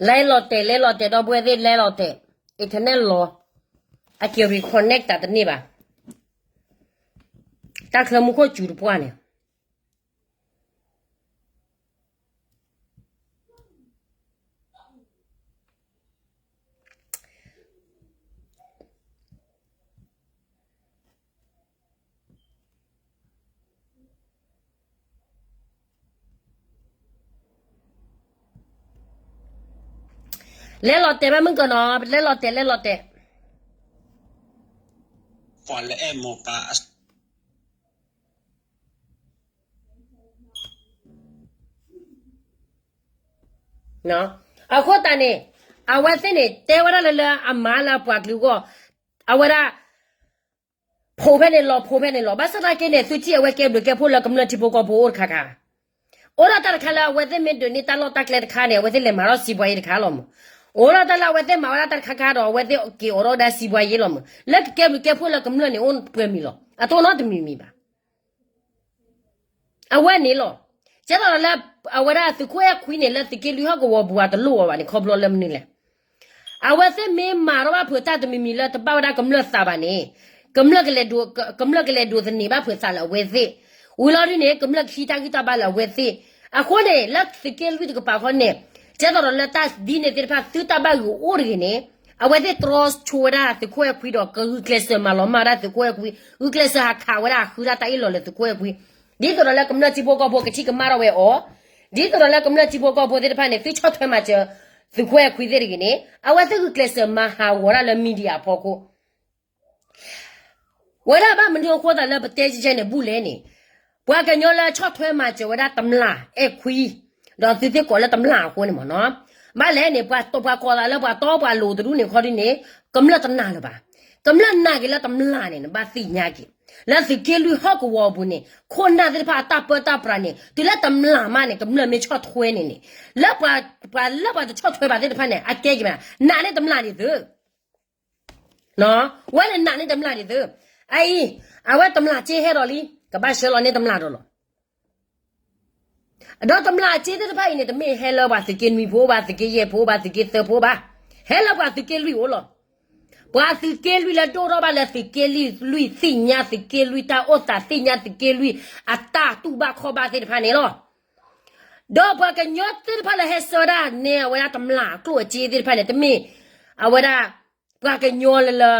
လဲၤလီၤတဲာ် လဲၤလီၤတဲာ် ဒီပုၢ်ဝဲၢ်သ့ၣ် လဲၤလီၤတဲာ် internet လီၤ, အက့ၤ reconnect တၢ်တန့ၢ်ဘၣ်, တၢ်ချၢမူခိၣ်စူၤတပှၢ်န့ၣ် လဲၤလီၤတဲာ်ဘၣ်မုၢ်ကနီၤ, လဲၤလီၤတဲာ် လဲၤလီၤတဲာ်. အဃိသတးန့ၣ် အဝဲသ့ၣ်န့ၣ် တဲဝဲဒၣ်လၢ လၢအမါလၢအပှၤကလုာ်အဂီၢ်, အဝဲဒၣ် ဖိးဖဲန့ၣ်လီၤ ဖိးဖဲန့ၣ်လီၤ. ဘၣ်ဆၣ်သနာ်က့န့ၣ် သုထံၣ်အဝဲကဲဘျုးကဲဖှိၣ်လၢကမျၢၢ်ထံဖိကီၢ်ဖိအိၣ်တခါခါ, အိၣ်ဒၣ်တၢ်တခါလၢအဝဲသ့ၣ်မ့ၢ်ဒုးန့ၢ်တၢ်လီၢ်တၢ်ကျဲတခါန့ၣ် အဝဲသ့ၣ်လဲၤမၤထီၣ်စံးဘှါယ့တခါလီၤမး. အိၣ်ဒၣ်တၢ်လၢအဝဲသ့ၣ်မၤဝဲဒၣ်တၢ်တခါခါဒီး အဝဲသ့ၣ်က့ၤအိးထီၣ်ဝဲဒၣ်စံးဘှါယ့လီၤမး. လၢကကဲဘျုးကဲဖှိၣ်လၢကမျၢၢ်န့ၣ် အိၣ်ပှဲၤမံၤလီၤ. အတအိၣ်နီတမံၤမံၤဘၣ်. အဝဲန့ၣ်လီၤ. ကဲသိးဒီးလၢ အဝဲဒၣ်သုးခိၣ်အဲၣ်ခွံန့ၣ် လၢသုးက့လွံၢ်ဟီၣ်ကဝီၤပူၤအတလိၣ်အီၤဘၣ်န့ၣ် ခီဖျိလၢမနုၤလဲၣ်. အဝဲသ့ၣ်မ့ၢ်မၤထီၣ်ဘၣ်ဖုးတၢ်တမံၤမံၤလၢတဘၣ်ဝဲဒၣ်ကမျၢၢ်သးဘၣ်န့ၣ်, ကမျၢၢ်ကလဲၤဒိး ကမျၢၢ်ကလဲၤဒိးသန့ၤဘၣ်ဖုးသးလၢအဝဲသ့ၣ်, ဝံၤလီၤဒ်န့ၣ် ကမျၢၢ်ကဟံးတၢ်ဂံၢ်တၢ်ဘါလၢအဝဲသ့ၣ်. အဃိန့ၣ် လၢသုးက့လွံၢ်တကပၤခီန့ၣ် ကဲသိးဒီးလၢတၢ်ဒ်န့ၣ်သ့ၣ်တဖၣ် သုတၢ်ဘၣ်ဂုာ်အိၣ်တဂ့ၤန့ၣ် အဝဲသ့ၣ်တြီဆိဝဲဒၣ်သုးခိၣ်အဲၣ်ခွံဒီး ကဂုာ်ကျဲးစၢးမၤလီၤမၢ်ဝဲဒၣ်သုးခိၣ်အဲၣ်ခွံ, ဂုာ်ကျဲးစၢးဟးခးဝဲဒၣ် ဟးဃုဒၣ်တၢ်အ့ၣ်လိာ်လၢသုးခိၣ်အဲၣ်ခွံ, ဒ်သိးဒီးလၢကမျၢၢ်ထံဖိကီၢ်ဖိကထံၣ်ကမၣ်ထီၣ်ဝဲအီၤ, ဒ်သိးဒီးလၢကမျၢၢ်ထံဖိကီၢ်ဖိသ့ၣ်တဖၣ်န့ၣ် သုဆီၣ်ထွဲမၤစၢၤသုးခိၣ်အဲၣ်ခွံသ့ၣ်တဂ့ၤန့ၣ် အဝဲသ့ၣ်ဂုာ်ကျဲးစၢးမၤဟးဂီၤဒၣ်လၢ media အဖီခိၣ် ဝဲဒၣ်ဘၣ်မနုၤအဃိသတးလၢပတဲကဲန့ၣ် ဘူၣ်လဲၣ်န့ၣ်, ပှၤကညီလၢဆီၣ်ထွဲမၤစၢၤဝဲဒၣ်တမျၢ်အဲၣ်ခွံ, ဒီးသုသ့ၣ်ကိးလၢတမျၢ်အဃိန့ၣ်မ့ၢ်နီၤ, ဘၣ်လဲၣ်န့ၣ် ပှၤတီပှၤကိးသးလၢပှၤတီပှၤလိၤတဒူၣ်န့ၣ်ခီဒ်န့ၣ် ကမျၢၢ်တနာ်လၢၤဘၣ်. ကမျၢၢ်နာ်က့ၤလၢတမျၢ်န့ၣ် နဘၣ်သ့ၣ်ညါက့ၤ, လၢသုးက့လွံၢ်ဟီၣ်ကဝီၤအပူၤန့ၣ် ခိၣ်နၢ်သ့ၣ်တဖၣ်အတၢ်ပၢတၢ်ပြးန့ၣ် တုၤလၢတမျၢ်မးန့ၣ် ကမျၢၢ်မ့ၢ်ဆီၣ်ထွဲန့ၣ်န့ၣ်, လၢပှၤ ပှၤလၢပှၤတဆီၣ်ထွဲဘၣ်သ့ၣ်တဖၣ်န့ၣ် အကဲက့ၤမး နာ်န့ၢ်တမျၢ်ဒ်သိး ဝဲန့ၣ်နာ်န့ၢ်တမျၢ်ဒ်သိး, အအံၤ အဝဲတမျၢ်စ့ဟဲဒီးလံ ကဘၣ်ဆှၢလီၤန့ၢ်တမျၢ်ဒီးလီၤ. ဒီးတမျၢ်စ့သ့ၣ်တဖၣ်အံၤန့ၣ် တမ့ၢ်ဟဲလၢပှၤသုးက့နွံဖိဘၣ် သုးက့ယဲၢ်ဖိဘၣ် သုးက့သၢဖိဘၣ်, ဟဲလၢပှၤသုးက့လွံၢ်အိၣ်လီၤ. ပှၤသုးက့လွံၢ်လၢဒိၣ်ထီၣ်ဘၣ်လၢသုးက့လွံၢ် လွံၢ်သ့ၣ်ညါသုးက့လွံၢ်တၢ်အိၣ်သး သ့ၣ်ညါသုးက့လွံၢ်အတၢ်တူၢ်ဘၣ်ခီၣ်ဘၣ်သ့ၣ်တဖၣ်န့ၣ်လီၤ. ဒီးပှၤကညီသ့ၣ်တဖၣ်လၢဟဲဆှၢဒၣ်န့ၣ် အဝဲဒၣ်တမျၢ်ကျိၣ်အစ့သ့ၣ်တဖၣ်န့ၣ် တမ့ၢ် အဝဲဒၣ် ပှၤကညီလၢလၢ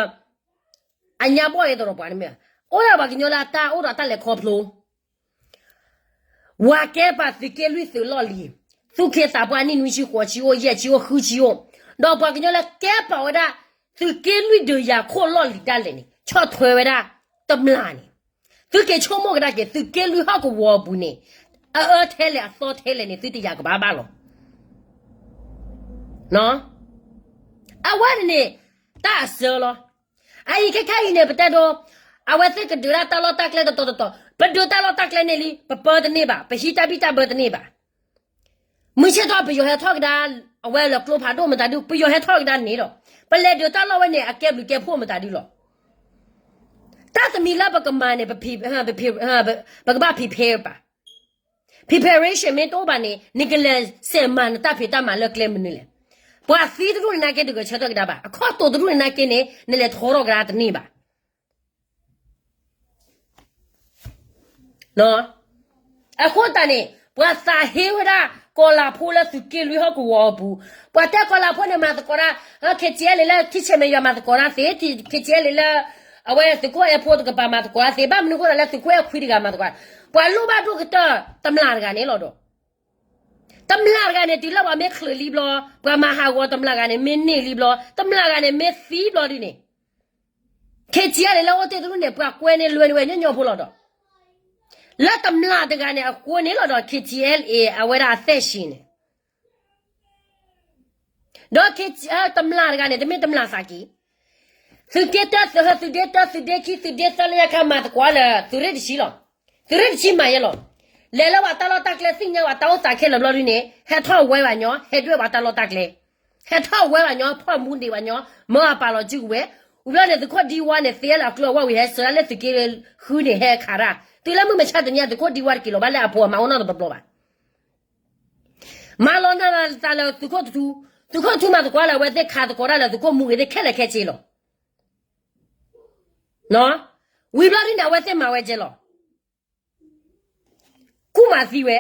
အညါဘီၣ်အံၤတရီပှၤန့ၣ်မ့ၢ်, အိၣ်ဒၣ်ပှၤကညီလၢအတၢ်အိၣ်ဒီးတၢ်လဲၤခီဖျိ ဝၤကဲပှၤသုးက့လွံၢ်သုးလီၢ်လံၤ, သူၣ်က့သးပှၢ်နံၣ်နွံဆံဃိးဆံအိၣ် ယဲၢ်ဆံအိၣ် ဃုဆံအိၣ်, ဒီးပှၤကညီလၢကဲပာ်ဝဲဒၣ် သုးက့လွံၢ်ဒုးယၤခိၣ်လီၢ်လံၤဒၣ်လဲာ်န့ၣ် ဆီၣ်ထွဲဝဲဒၣ်တမျၢ်န့ၣ်, သုက့ၤဆိကမိၣ်ကဒါက့ၤ သုးက့လွံၢ်ဟီၣ်ကဝီၤအပူၤန့ၣ် အအၢထဲလဲၣ်အသီထဲလဲၣ်န့ၣ် သုတယာ်ကဘၣ်ဘၣ်လီၤ. အဝဲန့ၣ်န့ၣ် တၢ်အစၢလီၤ. အအံၤခဲခါအံၤန့ၣ် ပတဲဒိ အဝဲသ့ၣ်ကဒုးဒၣ်တၢ်လီၢ်တၢ်ကျဲတတီၤတတီၤ, ပဒုးတၢ်လီၢ်တၢ်ကျဲန့ၣ်လံ ပပၢတန့ၢ်ဘၣ်, ပဟံးတၢ်ဘံၣ်တၢ်ဘၢတန့ၢ်ဘၣ်. မုၢ်ဆ့ၣ်ထီၣ်ပယီၤဟဲထီၣ်ကဒါ အဝဲလၢကျိဖးဒိၣ်မတၤဒု ပယီၤဟဲထီၣ်ကဒါန့ၣ်ဒီး ပလဲၤဒုးတၢ်လီၢ်ဝဲန့ၣ် အကဲဘျုးကဲဖှိၣ်မတၤဒုလီၤ. တၢ်တမံၤလၢပကမၤန့ၣ် ပ ပကဘၣ် prepare ဘၣ်. preparation မ့ၢ်တအိၣ်ဘၣ်န့ၣ် နကလဲၤစဲးမၤနတၢ်ဖံးတၢ်မၤလၢကျဲမနုၤလဲၣ်. ပှၤသံတဒူၣ်န့ၣ်နာ်က့ တဂဲၤဆၢထၢၣ်ကဒါဘၣ်, အခီၣ်တိာ်တဒူၣ်န့ၣ်နာ်က့န့ၣ် နလဲၤထီထီၣ်ကဒါတန့ၢ်ဘၣ်. အဃိသတးန့ၣ် ပှၤသးဟ့ဝဲဒၣ် ကီၤလၤဖိလၢသုးက့လွံၢ်ဟီၣ်ကဝီၤအပူၤ, ပှၤတဲကီၤလၤဖိန့ၣ်မၤသကိးတၢ်, KTLA လၢထံဆဲးမဲာ်ယွၤမၤသကိးတၢ်သ့, KTLA လၢ အဝဲသုးခိၣ်အဲၣ်ဖိတကပၤမၤသကိးတၢ်သ့, ဘၣ်မနုၤဃိသတးလၢသုးခိၣ်အဲၣ်ခွံတဂၤမၤသကိး, ပှၤလိၣ်ဘၣ်ဒိၣ်ကတၢၢ်တမျၢ်တဂၤန့ၣ်လီၤဒီး တမျၢ်တဂၤန့ၣ် တုၤလၢပှၤမ့ၢ်ချုးလံဘျီ, ပှၤမၤဟးဂီၤတမျၢ်တဂၤန့ၣ် မ့ၢ်န့ၢ်လံဘျီ, တမျၢ်တဂၤန့ၣ် မ့ၢ်သံဘျီဒ်န့ၣ် KTLA လၢအိၣ်တ့ၢ်တဒူၣ်န့ၣ် ပှၤကွဲန့ၢ်လွဲန့ၢ်ဝဲညီညီဖိလီၤဒီး လၢတမျၢ်တဂၤန့ၣ် အဃိန့ၣ်လီၤဒီး KTLA အဝဲဒၣ်အသက်ရှင်န့ၣ် ဒီး တမျၢ်တဂၤန့ၣ် တမ့ၢ်တမျၢ်သးက့ၤ သုးက့တၢ သုးဟၢ သုးဒ့တၢ သုးဒ့ခံ သုးဒ့သၢလၢညါခါမၤသကိးလၢ သုးရ့ၣ်တဆံလီၤ. သုးရ့ၣ်တဆံမၤယဲလီၤ. လဲၤလၢပှၤတၢ်လီၢ်တၢ်ကျဲ သ့ၣ်ညါပှၤတၢ်အိၣ်သးခဲလၢာ်ဘျီဒ်န့ၣ် ဟဲထီၣ်ဝဲဘၣ်ညီ ဟဲဒွဲၣ်ပှၤတၢ်လီၢ်တၢ်ကျဲ ဟဲထီၣ်ဝဲဘၣ်ညီ ဖီၣ်မူဒံးဘၣ်ညီ မၢအပာ်လီၤစုကဝဲၤ, ဝံၤဘျီန့ၣ် သုးခိၣ်ဒံဝါန့ၣ် သ့လၢအကျိအဝဲဝံၤ ဟဲစၢၤဒၣ်လၢသုးက့ဃုန့ၣ် ဟဲခးတၢ်, တုၤလၢမုၢ်မဆါတနံၤ သုးခိၣ်ဒံဝါတက့ၤလီၤဘၣ်လၢအဖိအမါအိၣ်နီတဘျီဘၣ်. မၤလီၤနၢ်လီၤသးလၢသုးခိၣ်တထူ သုးခိၣ်ထူမၤသကိးလၢအဝဲသ့ၣ်ခးသကိးတၢ်လၢသုးခိၣ်မူဂ့ၤသ့ၣ်ခဲလၢာ်ခဲဆ့လီၤ. ဝံၤဘျီဒ်န့ၣ် အဝဲသ့ၣ်မၤဝဲကဲလီၤ. ကူၣ်မၤသံဝဲ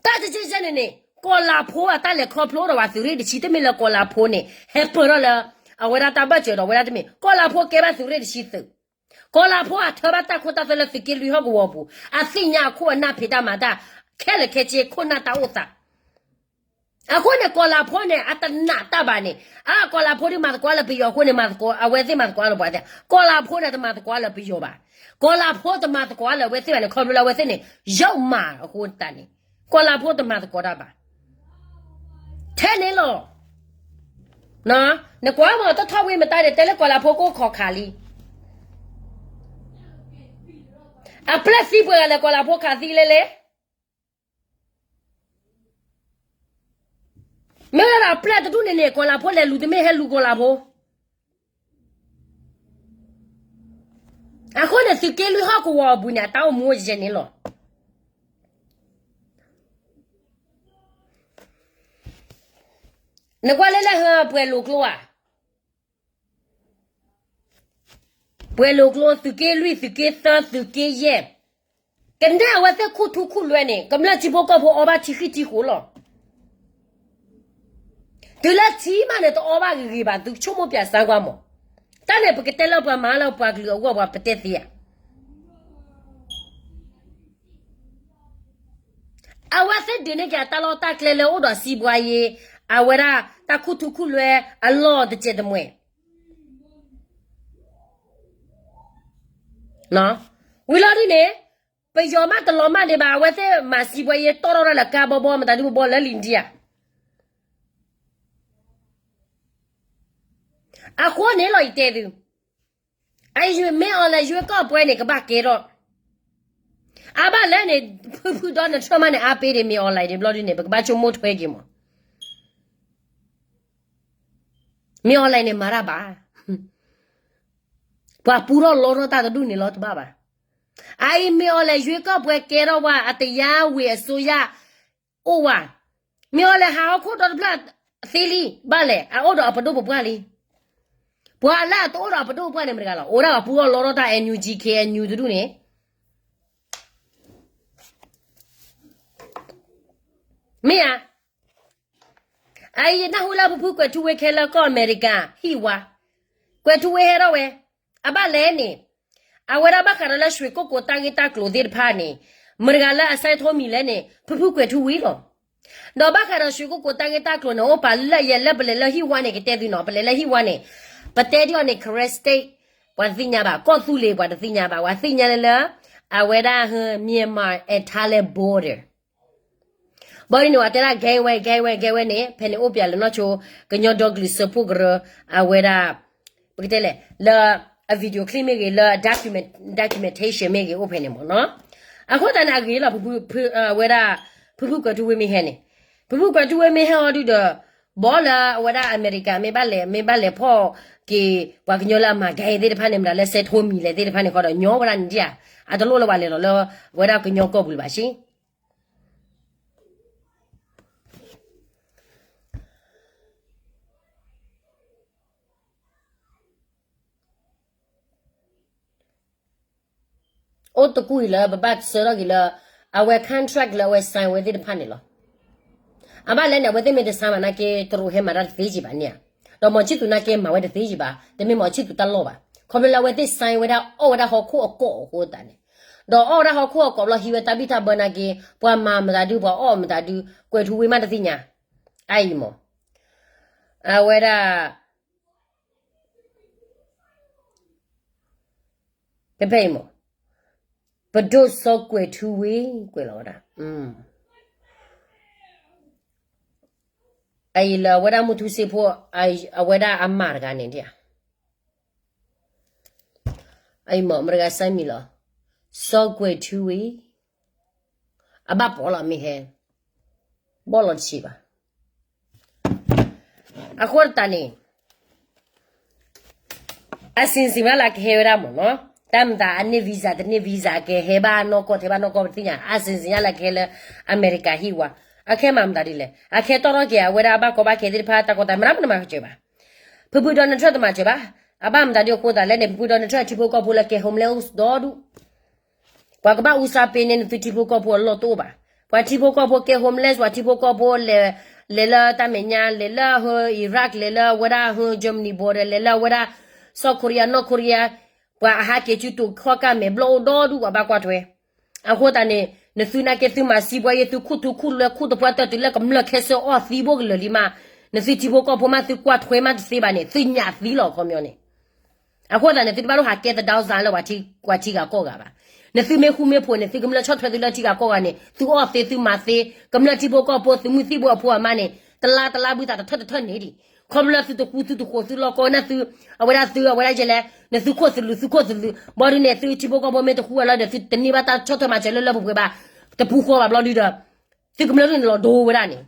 တၢ်တကဲကဲန့ၣ်န့ၣ် ကီၤလၤဖိအတၢ်လဲၤခီဖျိဒီးပှၤသုးရ့ၣ်တဆံ တမ့ၢ်လၢကီၤလၤဖိန့ၣ် ဟဲပၢၢ်ထီၣ်လၢ အဝဲဒၣ်တၢ်ဘၢၣ်စၢၤဒီးအဝဲဒၣ်တမ့ၢ် ကီၤလၤဖိကဲဘၣ်သုးရ့ၣ်တဆံသုး, ကီၤလၤဖိအထၢဘၣ်တၢ်ခိတၢ်သွဲလၢသုးက့လွံၢ်ဟီၣ်ကဝီၤပူၤ အသ့ၣ်ညါအခိၣ်အနၢ်ဖံးတၢ်မၤတၢ် ခဲလၢာ်ခဲဆ့ခိၣ်နၢ်တၢ်အိၣ်သး အဃိန့ၣ် ကီၤလၤဖိန့ၣ် အတနာ်တၢ်ဘၣ်န့ၣ် အကီၤလၤဖိဒ်မၤသကိးလၢပယီၤအဃိန့ၣ် မၤသကိး အဝဲသ့ၣ်မၤသကိးလၢပှၤသ့ၣ် ကီၤလၤဖိန့ၣ်တမၤသကိးလၢပယီၤဘၣ်. ကီၤလၤဖိတမၤသကိးလၢအဝဲသ့ၣ်ဘၣ်န့ၣ် ခီဖျိလၢအဝဲသ့ၣ်န့ၣ် ယုၢ်မၤအဃိတၢ်န့ၣ် ကီၤလၤဖိတမၤသကိးတၢ်ဘၣ်. ထဲန့ၣ်လီၤ. နကွၢ်မ့ၢ်တထီၣ်ဝံၤမတၤန့ၣ် တဲလၢကီၤလၤဖိကအိၣ်ခိးခးလံ. အပျဲၢ်သံပှဲၤဂၤလဲၣ် ကီၤလၤဖိခးသံလဲၣ်လဲၣ်. မ့ၢ်ဝဲဒၣ်အပျဲၢ်တဒူၣ်န့ၣ်န့ၣ် ကီၤလၤဖိလဲၤလူၤတမ့ၢ်ဟဲလူၤကီၤလၤဖိ. အဃိန့ၣ် သုးက့လွံၢ်ဟီၣ်ကဝီၤအပူၤန့ၣ် အတၢ်အိၣ်မူအိၣ်ယဲန့ၣ်လီၤ. နကွၢ်လၢလၢဟၢပှဲၤလိာ်ကျိဧါ ပှဲၤလိာ်ကျိ သုးက့လွံၢ် သုးက့သၢ သုးက့ယဲၢ်, ကနဲၣ်အဝဲသ့ၣ်ခူၣ်ထူခူၣ်လွဲန့ၣ် ကမျၢၢ်ထံဖိကီၢ်ဖိအီဘၣ်ထံဃံထံဃိလီၤ. တုၤလၢထံမးန့ၣ် တအီဘၣ်ဂ့ၤဂ့ၤဘၣ် သုဆိကမိၣ်ပၠးစါကွၢ်မး. တၢ်န့ၣ် ပကတဲလၢပှၤမၤလၢပှၤကလုာ်အဂီၢ် ပှၤပတဲသ့ဧါ. အဝဲသ့ၣ်ဒုးန့ၢ်က့ၤအတၢ်လီၢ်တၢ်ကျဲလၢအိၣ်ဒီးစံးဘှါယ့ အဝဲဒၣ်တၢ်ခူၣ်ထူခူၣ်လွဲအလီၢ်တစဲးတမှဲၤ ဝံၤလီၤဒ်န့ၣ် ပယီၤမးတလီၤမၢ်ဒံးဘၣ် အဝဲသ့ၣ်မၤစံးဘှါယ့တီၣ်ထီၣ်တၢ်လၢကါဘီဘီ မတၤဒုဘီဘီလၢလံဒံဧါ. အဃိန့ၣ်လီၤ ယတဲသု, အမ့ၢ်အီၤလဲၤယွ့ကီၢ်ပှဲၤန့ၣ် ကဘၣ်ကဲထီၣ်, အဘၣ်လဲၣ်န့ၣ် ဖုဖုဒီးနထၢၣ်မးန့ၣ် အါပ့ၤဒံး မ့ၢ်အီၤလဲၤဒံးဘျီဒ်န့ၣ် ပကဘၣ်ဆိကမိၣ်ထွဲက့ၤမး. မ့ၢ်အီၤလဲၤန့ၣ် မၤတၢ်ဘၣ်, ပှၤပူထီၣ်လီထီၣ်တၢ်တဒူၣ်န့ၣ်လီၤတဘၣ်ဘၣ်. အအံၤမ့ၢ်အီၤလဲၤယွ့ကီၢ်ပှဲၤကဲထီၣ်ဝဲ အတယါဝ့ၤအစိယၣ် အိၣ်ဝဲ, မ့ၢ်အီၤလဲၤဟးဟီၣ်ခိၣ်ဒီတဖျၢၣ်သ့လံ, ဘၣ်လဲၣ် အအိၣ်ဒီးအပဒိၣ်ပပှၢ်လံ. ပှၤလၢအတအိၣ်ဒီးအပဒိၣ်ပပှၢ်န့ၣ်မတဂၤလီၤ, အိၣ်ဒၣ်ပှၤပူထီၣ်လီထီၣ်တၢ် NUG KNU တဒူၣ်န့ၣ် မ့ၢ်ဧါ. အအံၤနၢ်ဟူလၢဖုဖုကွဲးထူဝ့ခဲလၢကီၢ်အမဲရကၤ ဟံၣ်ဝါ, ကွဲးထူဝ့ဟဲထီၣ်ဝဲ, အဘၣ်လဲၣ်န့ၣ်, အဝဲဒၣ်ဘၣ်ဃးဒီးလၢ ရွှေကုက္ကို တၢ်ဂ့ၢ်တၢ်ကျိၤသ့ၣ်တဖၣ်န့ၣ်, မတဂၤလၢအ sign ထိမံၤလဲၣ်န့ၣ် ဖုဖုကွဲးထူဝ့လီၤ. ဒီးဘၣ်ဃးဒီး ရွှေကုက္ကို တၢ်ဂ့ၢ်တၢ်ကျိၤန့ၣ် အိၣ်ပာ်လၢယဲလၢပလဲၤလၢဟံၣ်ဝါန့ၣ် ကတဲသုနီၤ, ပလဲၤလၢဟံၣ်ဝါန့ၣ်, ပတဲဒ်အီၤန့ၣ် Karen State ပှၤတသ့ၣ်ညါဘၣ်, ကီၢ်သူလ့ၤပှၤတသ့ၣ်ညါဘၣ်, ပှၤသ့ၣ်ညါလၢလၢ အဝဲဒၣ် Myanmar and Thailand border ဘၣ်ဒ်န့ၣ် ပှၤတဲဒၣ် gateway gateway gateway န့ၣ် ဖဲန့ၣ်အိၣ်ပၠးလၢနီၢ်ဆိ ကညီဒီကလုာ်စၢဖှိၣ်ကရၢ အဝဲဒၣ် ပကတဲလဲၣ် လၢအ video clip မ့ၢ်ဂ့ၤ လၢ document documentation မ့ၢ်ဂ့ၤ အိၣ်ဖဲန့ၣ်မ့ၢ်နီၤ. အဃိသတးန့ၣ် အဂ့ၤလီၤ ဖုဖု အဝဲဒၣ် ဖုဖုကွဲးထူဝ့မ့ၢ်ဟဲန့ၣ်, ဖုဖုကွဲးထူဝ့မ့ၢ်ဟဲအီၤဒုဒီး ဘီလၢအဝဲဒၣ်အမဲရကၤ မ့ၢ်ဘၣ်လဲၤ မ့ၢ်ဘၣ်လဲၤဖီၣ်က့ၤ ပှၤကညီလၢအမၤ gateway သ့ၣ်တဖၣ်န့ၣ် မတၤလၢ sign ထိမံၤလဲၣ်သ့ၣ်တဖၣ်န့ၣ်ဃီဒီး ညီဝဲဒၣ်န့ၣ်ဒံးဧါ, အတလိၣ်လၢပှၤလဲၤလီၤလၢ အဝဲဒၣ်ကညီကီၢ်ပူၤလၢၤဘၣ်ဆ့ အိၣ်တကူၣ်အံၤလၢ ပဘၣ်ဆၢထီၣ်က့ၤလၢ အဝဲ contract လၢအဝဲ sign ဝဲသ့ၣ်တဖၣ်န့ၣ်လီၤ. အဘၣ်လဲၣ်န့ၣ် အဝဲသ့ၣ်မ့ၢ်တ sign ဘၣ်နာ်က့ တရူးဟဲမၤတၢ်တသ့က့ၤဘၣ်န့ၣ်ဧါ, ဒီးမီၤဆံၣ်သူနာ်က့မၤဝဲတသ့က့ၤဘၣ်, တမ့ၢ်မီၤဆံၣ်သူတၢ်လီၢ်ဘၣ်, ခီဖျိလၢအဝဲသ့ၣ် sign ဝဲဒၣ်အီၣ်ဝဲဒၣ်ဟီၣ်ခိၣ်အကိာ်အဃိသတးန့ၣ်, ဒီးအီၣ်ဝဲဒၣ်ဟီၣ်ခိၣ်အကိာ်ဘျီ ဟံးဝဲတၢ်ဘံၣ်တၢ်ဘၢနာ်က့ ပှၤမၤမတၤဒု ပှၤအီၣ်မတၤဒု ကွဲးထူဝ့မးတသ့ၣ်ညါ, အအံၤမး အဝဲဒၣ် ဖဲဖဲအံၤမး ပဒိၣ်စီၤကွဲးထူဝ့ ကွဲးလီၤဝဲဒၣ် အအံၤလၢအဝဲဒၣ်မုၢ်ထူစ့ဖိ အဝဲဒၣ်အမါတဂၤန့ၣ်ဒ်ဧါ, အအံၤမး မတဂၤစဲမံၤလီၤ, စီၤကွဲးထူဝ့ အဘၣ်ပိာ်လီၤမ့ၢ်ဟဲ, ဘီၣ်လီၤတဆံးဘၣ်. အဃိသတးန့ၣ် အစံးစံးမးလၢကဟဲဝဲဒၣ်မ့ၢ်နီၤ, တၢ်မတၤအန့ၢ် visa တန့ၢ် visa ကဟဲဘၣ်နီၢ်ကီၢ်ထဲဘၣ်နီၢ်ကီၢ်ပသ့ၣ်ညါ, အစံးစံးညါလၢကဟဲလၢအမဲရကၤဟံၣ်ဝါ, အခဲမၤမတၤဒ်လဲၣ်, အခဲတီၢ်ထီၣ်က့ၤ အဝဲဒၣ်အဘၣ်ကီဘၣ်ခဲသ့ၣ်တဖၣ် တၢ်ကီတၢ်ခဲ မ့ၢ်မတမၤကစၢၤဘၣ်. ဖုဖု Donald Trump တမၤစၢၤဘၣ်. အဘၣ်မတၤဒ်အဃိသတးလဲၣ်န့ၣ် ဖုဖု Donald Trump ထံဖိကီၢ်ဖိလၢကဲ homeless ဒီဒူၣ် ပှၤကဘၣ်အူစၢ်ပ့ၤန့ၣ် နသုထံဖိကီၢ်ဖိအလီၢ်တအိၣ်ဘၣ်. ပှၤထံဖိကီၢ်ဖိကဲ homeless, ပှၤထံဖိကီၢ်ဖိလဲၤ, လဲၤလၢတၢ်မဲာ်ညါ, လဲၤလၢဟၢ Iraq, လဲၤလၢအဝဲဒၣ်ဟၢ Germany border, လဲၤလၢအဝဲဒၣ် South Korea, North Korea, ပှၤအဟးက့ၤစုတူာ်ခီၣ်ကၢ်မဲာ်ဘျီၣ်အိၣ်ဒီဒူၣ် ပှၤဘၣ်ကွၢ်ထွဲ. အဃိသတးန့ၣ် နသုနာ်က့သုမၤစံးပှၤယဲ သုခူၣ်ထူခူၣ်လွဲခူၣ်သပှၢ်တၢၢ်တုၤလၢကမျၢၢ်ခဲစၢအီၣ်သံဘိကလၢာ်လံမး, နသုထံဖိကီၢ်ဖိမးသုကွၢ်ထွဲမးတသ့ဘၣ်န့ၣ် သုညၣ်သံလီၤအခီပညီန့ၣ်. အဃိသတးန့ၣ် သုတဘၣ်လိၣ်ဟးကဲသဒၢစၢ်လၢပှၤ, ပှၤထံဂၤကီၢ်ဂၤဘၣ်. နသုမ့ၢ်ဃူမ့ၢ်ဖိးန့ၣ် သုကမျၢၢ်ဆီၣ်ထွဲသုလၢထံဂၤကီၢ်ဂၤန့ၣ် သုအီၣ်သ့သုမၤသ့, ကမျၢၢ်ထံဖိကီၢ်ဖိသုးမုၢ်သံၣ်ဘိအဖိအမါန့ၣ် တလါတလါဘုသးတထၢၣ်တထၢၣ်န့ၣ်ဒံး, ခီဖျိလၢသုတဃူသုတဃိးသုလီၢ်ကီၢ်နၢ်သု, အဝဲဒၣ်သု အဝဲဒၣ်ယဲလဲၣ်, နသုခိၣ်သလုးသုခိၣ်သလုး, ဘၣ်ဒုးန့ၣ် သုထံဖိကီၢ်ဖိမ့ၢ်တဃူအလီၢ်ဒီး သုတန့ၢ်ဘၣ်တၢ်ဆီၣ်ထွဲမၤစၢၤလၢလၢပှဲၤပှဲၤဘၣ်, တပူၤဃီဘၣ်ဘျီဒုဒီး သုကမျၢၢ်ဒုန့ၣ်လီၤဒိဝဲဒၣ်န့ၣ်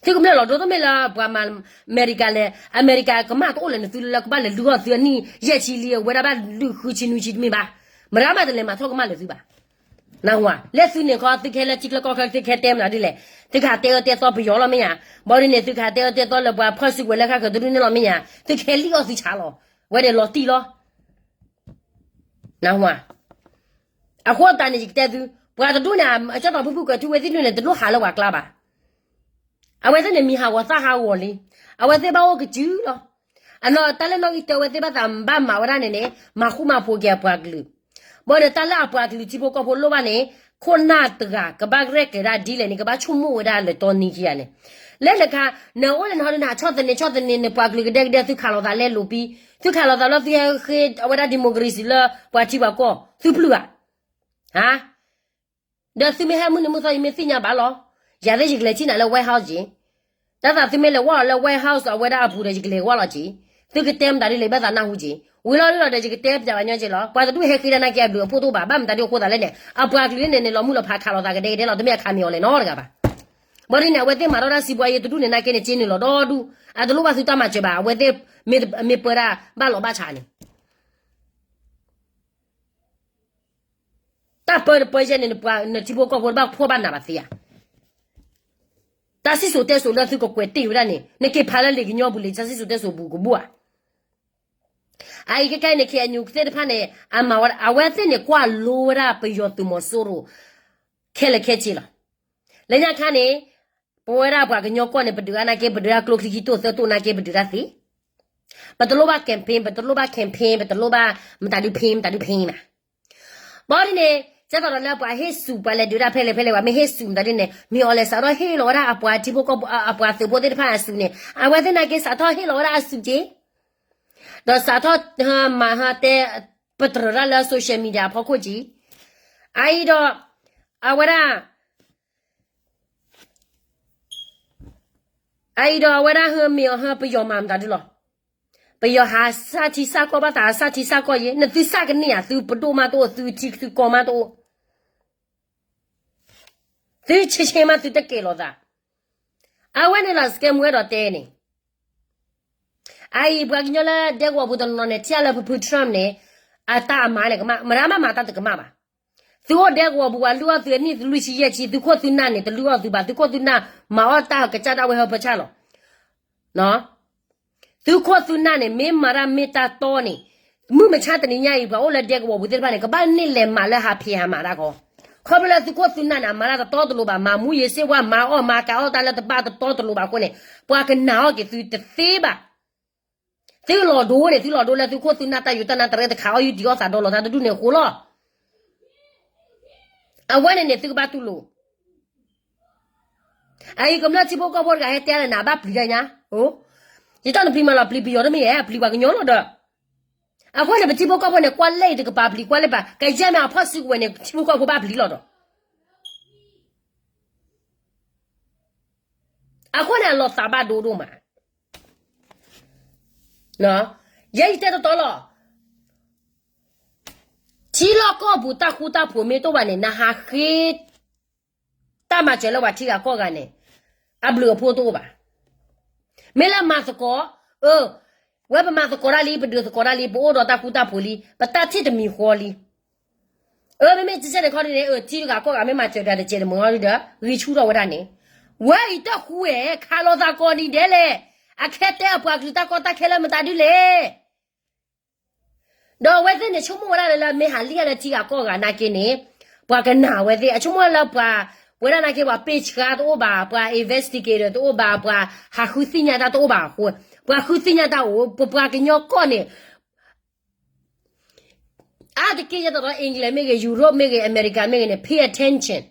သုကမျၢၢ်လီၤဒိတမ့ၢ်လၢပှၤမၤအမဲရကၤလဲၣ်, အမဲရကၤကမၣ်တအိၣ်လၢနသုလၢကဘၣ်လဲၤလုၢ်အီၣ်သုအနံၣ်ယဲၢ်ဆံလံ အဝဲဒၣ်ဘၣ်လုၢ်ဃုဆံနွံဆံတမ့ၢ်ဘၣ်. မတၤမးတလဲၤမၤထီၣ်ကမၣ်လၢသုဘၣ်. နၢ်ဟူဧါ, လၢသုန့ၣ်ခီ သုကဟဲလၢထံချၢကီၢ်ချၢ သုကဟဲတဲမနုၤဒ်လဲၣ်, သုကဟးတဲအၢတဲသီပယီၤလီၤမ့ၢ်ဧါ, ဘၣ်ဒုးန့ၣ် သုကဟးတဲအၢတဲသီလၢပှၤဖီၣ်စုကဝဲၤလၢဃၣ်ဃၢၤတဒူၣ်န့ၣ်လီၤမ့ၢ်ဧါ, သုကဟဲလံၣ်အီၣ်သုဆးလီၤ, ဝဲန့ၣ်လီၤတံၢ်လီၤ. နၢ်ဟူဧါ. အဃိသတးန့ၣ် ယကတဲသု, ပှၤတဒူၣ်န့ၣ် အကၠီၣ်တီၢ်ဖုၣ်ဖုၣ်ကွဲၤထူဝ့ၣ်သံၣ်ဒုန့ၣ် တလိၣ်ဟးလၢပှၤကျါဘၣ်. အဝဲသ့ၣ်န့ၣ်မံၤဟးဂီၤသၣ်ဟးဂီၤလံ, အဝဲသ့ၣ်ဘၣ်အိၣ်ကစုလီၤ. အနီၢ်တၢ်လၢနီၣ်ဂံၢ်တၢဝဲသ့ၣ်ဘၣ်သးဘၣ်မၤဝဲဒၣ်န့ၣ်န့ၣ် မၤဃူမၤဖိးက့ၤအပှၤကလုာ် ဘၣ်ဒီးတၢ်လၢအပှၤကလုာ်ထံဖိကီၢ်ဖိလိၣ်ဘၣ်န့ၣ် ခိၣ်နၢ်တဂၤကဘၣ်ရဲၣ်ကျဲၤဒၣ်ဒ်လဲၣ်န့ၣ် ကဘၣ်ဆိကမိၣ်ဝဲဒၣ်လၢတီနံခံဂၤန့ၣ်, လၢနခါ နအိၣ်လၢနဟီဒုန့ၣ် ဟးဆီၣ်သနံးဆီၣ်သနံး နပှၤကလုာ်ကဒဲကဒဲ သုခးလိာ်သးလဲလိာ်ပံ, သုခးလိာ်သးလၢသုဟဲဃ့အဝဲဒၣ် democracy လၢပှၤထံပှၤကီၢ် သုပျုၢ်ဧါ. ဟါ ဒီးသုမ့ၢ်ဟဲမုၢ်နံၤမုၢ်သီ ယမ့ၢ်သ့ၣ်ညါဘၣ်လီၤ. ယၤသ့ၣ်ယကလဲၤထံၣ်နၤလၢ White House က့ၤ, တၢ်သးသုမ့ၢ်လဲၤဝဲလီၤလၢ White House အဝဲဒၣ်အပူၤဒီး ယကလဲၤဝဲလီၤက့ၤ, သုကတဲမတၤဒ်လဲၣ် ဘၣ်သးနၢ်ဟူက့ၤ, ဝံၤလီၤဒ်လီၤဒီး ယကတဲပျးဘၣ်ညီက့ၤလီၤ. ပှၤတဒူၣ်ဟဲဃ့ဒၣ်နာ်က့အဘျုးအဖှိၣ်တအိၣ်ဘၣ်, ဘၣ်မတၤဒ်အဃိသးလဲၣ်န့ၣ် အပှၤကလုာ်န့ၣ် န့ၣ်လီၤမုၢ်လီၤဖးခးလိာ်သးကဒဲကဒဲလီၤ, တမ့ၢ်အခးမ့ၢ်အီၤလဲၣ်နီတဂၤဘၣ်. ဘၣ်ဒ်န့ၣ် အဝဲသ့ၣ်မၤထီၣ်တၢ်စံးပှၤယဲတဒူၣ်န့ၣ်နာ်က့န့ၣ် က့ၤနုာ်လီၤဒီဒူၣ်, အတလိၣ်ဘၣ်သုတၢ်မၤစၢၤဘၣ်, အဝဲသ့ၣ်မ့ၢ်ပၢဒၣ်ဘၣ်လီၤဘၣ်ဆးန့ၣ် တၢ်ပၢတပၢယဲၢ်န့ၣ် နပှၤနထံဖိကီၢ်ဖိတဘၣ်ဖှီၣ်ဘၣ်နးဘၣ်သ့ဧါ. တၢ်စံၣ်စိၤတဲစိၤလၢသုကကွဲးတ့ၢ်ဝဲဒၣ်န့ၣ် နက့ၤဖးလၢလံာ်ကညီပူၤလံာ် တၢ်စံၣ်စိၤတဲစိၤပူၤကဘူၣ်ဧါ. အအံၤခဲကနံၣ်န့ၣ် ခ့ၣ်အဲၣ်ယူၣ်သ့ၣ်တဖၣ်န့ၣ် အမၤဝဲ အဝဲသ့ၣ်န့ၣ် ကွၢ်လိဝဲဒၣ်ပယီၤသုးမီၤစိရိၤ ခဲလၢာ်ခဲဆ့လီၤ. လၢညါခါန့ၣ် ပဝဲဒၣ်ပှၤကညီကီၢ်န့ၣ် ပဒုးတၢ်နာ်က့ ပဒုးတၢ်ကျိချံခံတိၢ်သၢတိၢ်နာ်က့ ပဒုးတၢ်သ့ ပတလိၣ်ဘၣ် campaign, ပတလိၣ်ဘၣ် campaign, ပတလိၣ်ဘၣ် မတၤဒု pain, မတၤဒု pain မး. ဘၣ်ဒ်န့ၣ် ကဲသိးဒီးလၢပှၤဟ့ၣ်စူး ပှၤလဲၤဒုးတၢ်ဖဲလဲၣ်ဖဲလဲၣ် ပှၤမ့ၢ်ဟ့ၣ်စူးမတၤဒ်န့ၣ် မ့ၢ်အီၤလဲၤစးထီၣ်ဟ့ၣ်လီၤဝဲဒၣ်အပှၤထံဖိကီၢ်ဖိ အပှၤသုးဖိသ့ၣ်တဖၣ်အစူးန့ၣ် အဝဲသ့ၣ်နာ်က့စးထီၣ်ဟ့ၣ်လီၤဝဲဒၣ်အစူးက့ၤ ဒီးစးထီၣ်မၤဟးတဲ ပတြၢၤတၢ်လၢ social media အဖီခိၣ်က့ၤ အအံၤဒီး အဝဲဒၣ် အအံၤဒီးအဝဲဒၣ်ဟၢမ့ၢ်အီၤဟၢပယီၤမၤမတၤဒုလီၤ. ပယီၤဟးစၢ်ထံစၢ်ကီၢ်ဘၣ်သး ဟးစၢ်ထံစၢ်ကီၢ်ယဲ နသုစၢ်ကန့ၢ်ဧါ သုပဒိၣ်မးတအိၣ် သုထံသုကီၢ်မးတအိၣ် သုဆ့ဆ့မးသုတကဲလီၤသး. အဝဲန့ၣ်လီၤ စကဲမူဝဲဒီးတဲန့ၣ် အအံၤပှၤကညီလၢဒဲကဝီၤပူၤတနီၤန့ၣ် ထံၣ်လၢဖုဖု Trump န့ၣ် အတၢ်အမၤန့ၣ် ကမၣ် မတၤမၤမၤတၢ်တကမၣ်ဘၣ်. သုအိၣ်ဒဲကဝီၤပူၤ ပှၤလုၢ်အီၣ်သုအနံၣ်လွံၢ်ဆံယဲၢ်ဆံ သုခိၣ်သုနၢ်န့ၣ် တလုၢ်အီၣ်သုဘၣ် သုခိၣ်သုနၢ်မၤအီၣ်တၢ်ကစၢ်ဒၣ်ဝဲဟၢဖၢဆၣ်လီၤ. သုခိၣ်သုနၢ်န့ၣ် မ့ၢ်မၤတၢ်မ့ၢ်တၢ်တီန့ၣ် မုၢ်မဆါတနံၤညါအံၤ ပှၤအိၣ်လၢဒဲကဝီၤပူၤသ့ၣ်တဖၣ်န့ၣ် ကဘၣ်န့ၢ်လဲၤမၤလၢဟးဖံးဟးမၤတၢ်ခီ ခီဖျိလၢသုခိၣ်သုနၢ်န့ၣ် အမၤတၢ်တတီတလိၤဘၣ် မၤမူယ့ၤစ့ဝါ မၤအီၣ်မၤကၤအီၣ်တၢ်လၢတဘၣ်တတီတလိၤဘၣ်အဃိန့ၣ် ပှၤကနာ်အီၣ်က့ၤသုတသ့ဘၣ်. သုလီၤဒိန့ၣ် သုလီၤဒိလၢသုခိၣ်သုနၢ်တၢ်ယူးတၢ်နါတရဲ တခးအီၣ်ယူၢ်ဒံးအီၣ်သးဒီလီၤတၢ်တဒူၣ်န့ၣ်အဃိလီၤ. အဝဲန့ၣ်န့ၣ် သုကဘၣ်တူၢ်လိာ် အအံၤကမျၢၢ်ထံဖိကီၢ်ဖိတဂၤဟဲတဲလၢနၤဘၣ်ပျံၤတၢ်ညါ, ယတီၢ်နပျံၤမးလီၤ ပျံၤပယီၤတမ့ၢ်ဧါ ပျံၤပှၤကညီလီၤဒီး အဃိန့ၣ် ပထံဖိကီၢ်ဖိန့ၣ် ကွၢ်လဲၢ်အံၤတကပၤပျံၤ ကွၢ်လဲၢ်ပၤ ကယဲၢ်မ့ၢ်အဖီၣ်စုကဝဲၤန့ၣ် ထံဖိကီၢ်ဖိဘၣ်ပျံၤလီၤဒီး အဃိန့ၣ် အလီၤသးဘၣ်ဒိဒိၣ်မး ယဲယတဲတတီလီၤ. ထံလီၢ်ကီၢ်ပူၤတၢ်ဃူတၢ်ဖိးမ့ၢ်တအိၣ်ဘၣ်န့ၣ် နဟးဃ့ တၢ်မၤစၢၤလၢပှၤထံဂၤကီၢ်ဂၤန့ၣ် အဘျုးအဖှိၣ်တအိၣ်ဘၣ်. မ့ၢ်လၢမၤသကိး အၢ ဝဲပမၤသကိးတၢ်လံ ပဒုးသကိးတၢ်လံ ပအိၣ်ဒီးတၢ်ဃူတၢ်ဖိးလံ ပတၢ်ထံၣ်တမံၤဃီလံ. အၢ မ့မ့ၢ်ကဲန့ၣ်ခီဒ်န့ၣ် အၢ ထံဂၤကီၢ်ဂၤမ့ၢ်မၤစၢၤတၢ်တစဲးတမုာ်အီၤဒုဒီး ဂံၢ်ဆူၣ်ထီၣ်ဝဲဒၣ်န့ၣ်, ဝဲအံၤတၢ်ဃူဝဲ ခးလိာ်သးကိးနံၤဒဲးလဲၣ်, အခဲတဲအပှၤကလုာ်တၢ်ကီတၢ်ခဲလၢမတၤဒုလဲၣ်. ဒီးအဝဲသ့ၣ်န့ၣ် ဆိကမိၣ်ဝဲဒၣ်လၢ လၢမ့ၢ်ဟးလံၣ်လၢထံဂၤကီၢ်ဂၤနာ်က့န့ၣ်, ပှၤကနာ်ဝဲသ့ၣ် အဆိကမိၣ်လၢပှၤ, ပဝဲဒၣ်နာ်က့ ပှၤပ့ၢ်ဆှါတအိၣ်ဘၣ်, ပှၤ investigator တအိၣ်ဘၣ်, ပှၤဟးဃုသ့ၣ်ညါတၢ်တအိၣ်ဘၣ်အဃိ, ပှၤဃုသ့ၣ်ညါတၢ်အိၣ် ပပှၤကညီကီၢ်န့ၣ် အါတက့ၢ်ယဲသိးဒီး England မ့ၢ်ဂ့ၤ, Europe မ့ၢ်ဂ့ၤ, America မ့ၢ်ဂ့ၤန့ၣ် pay attention,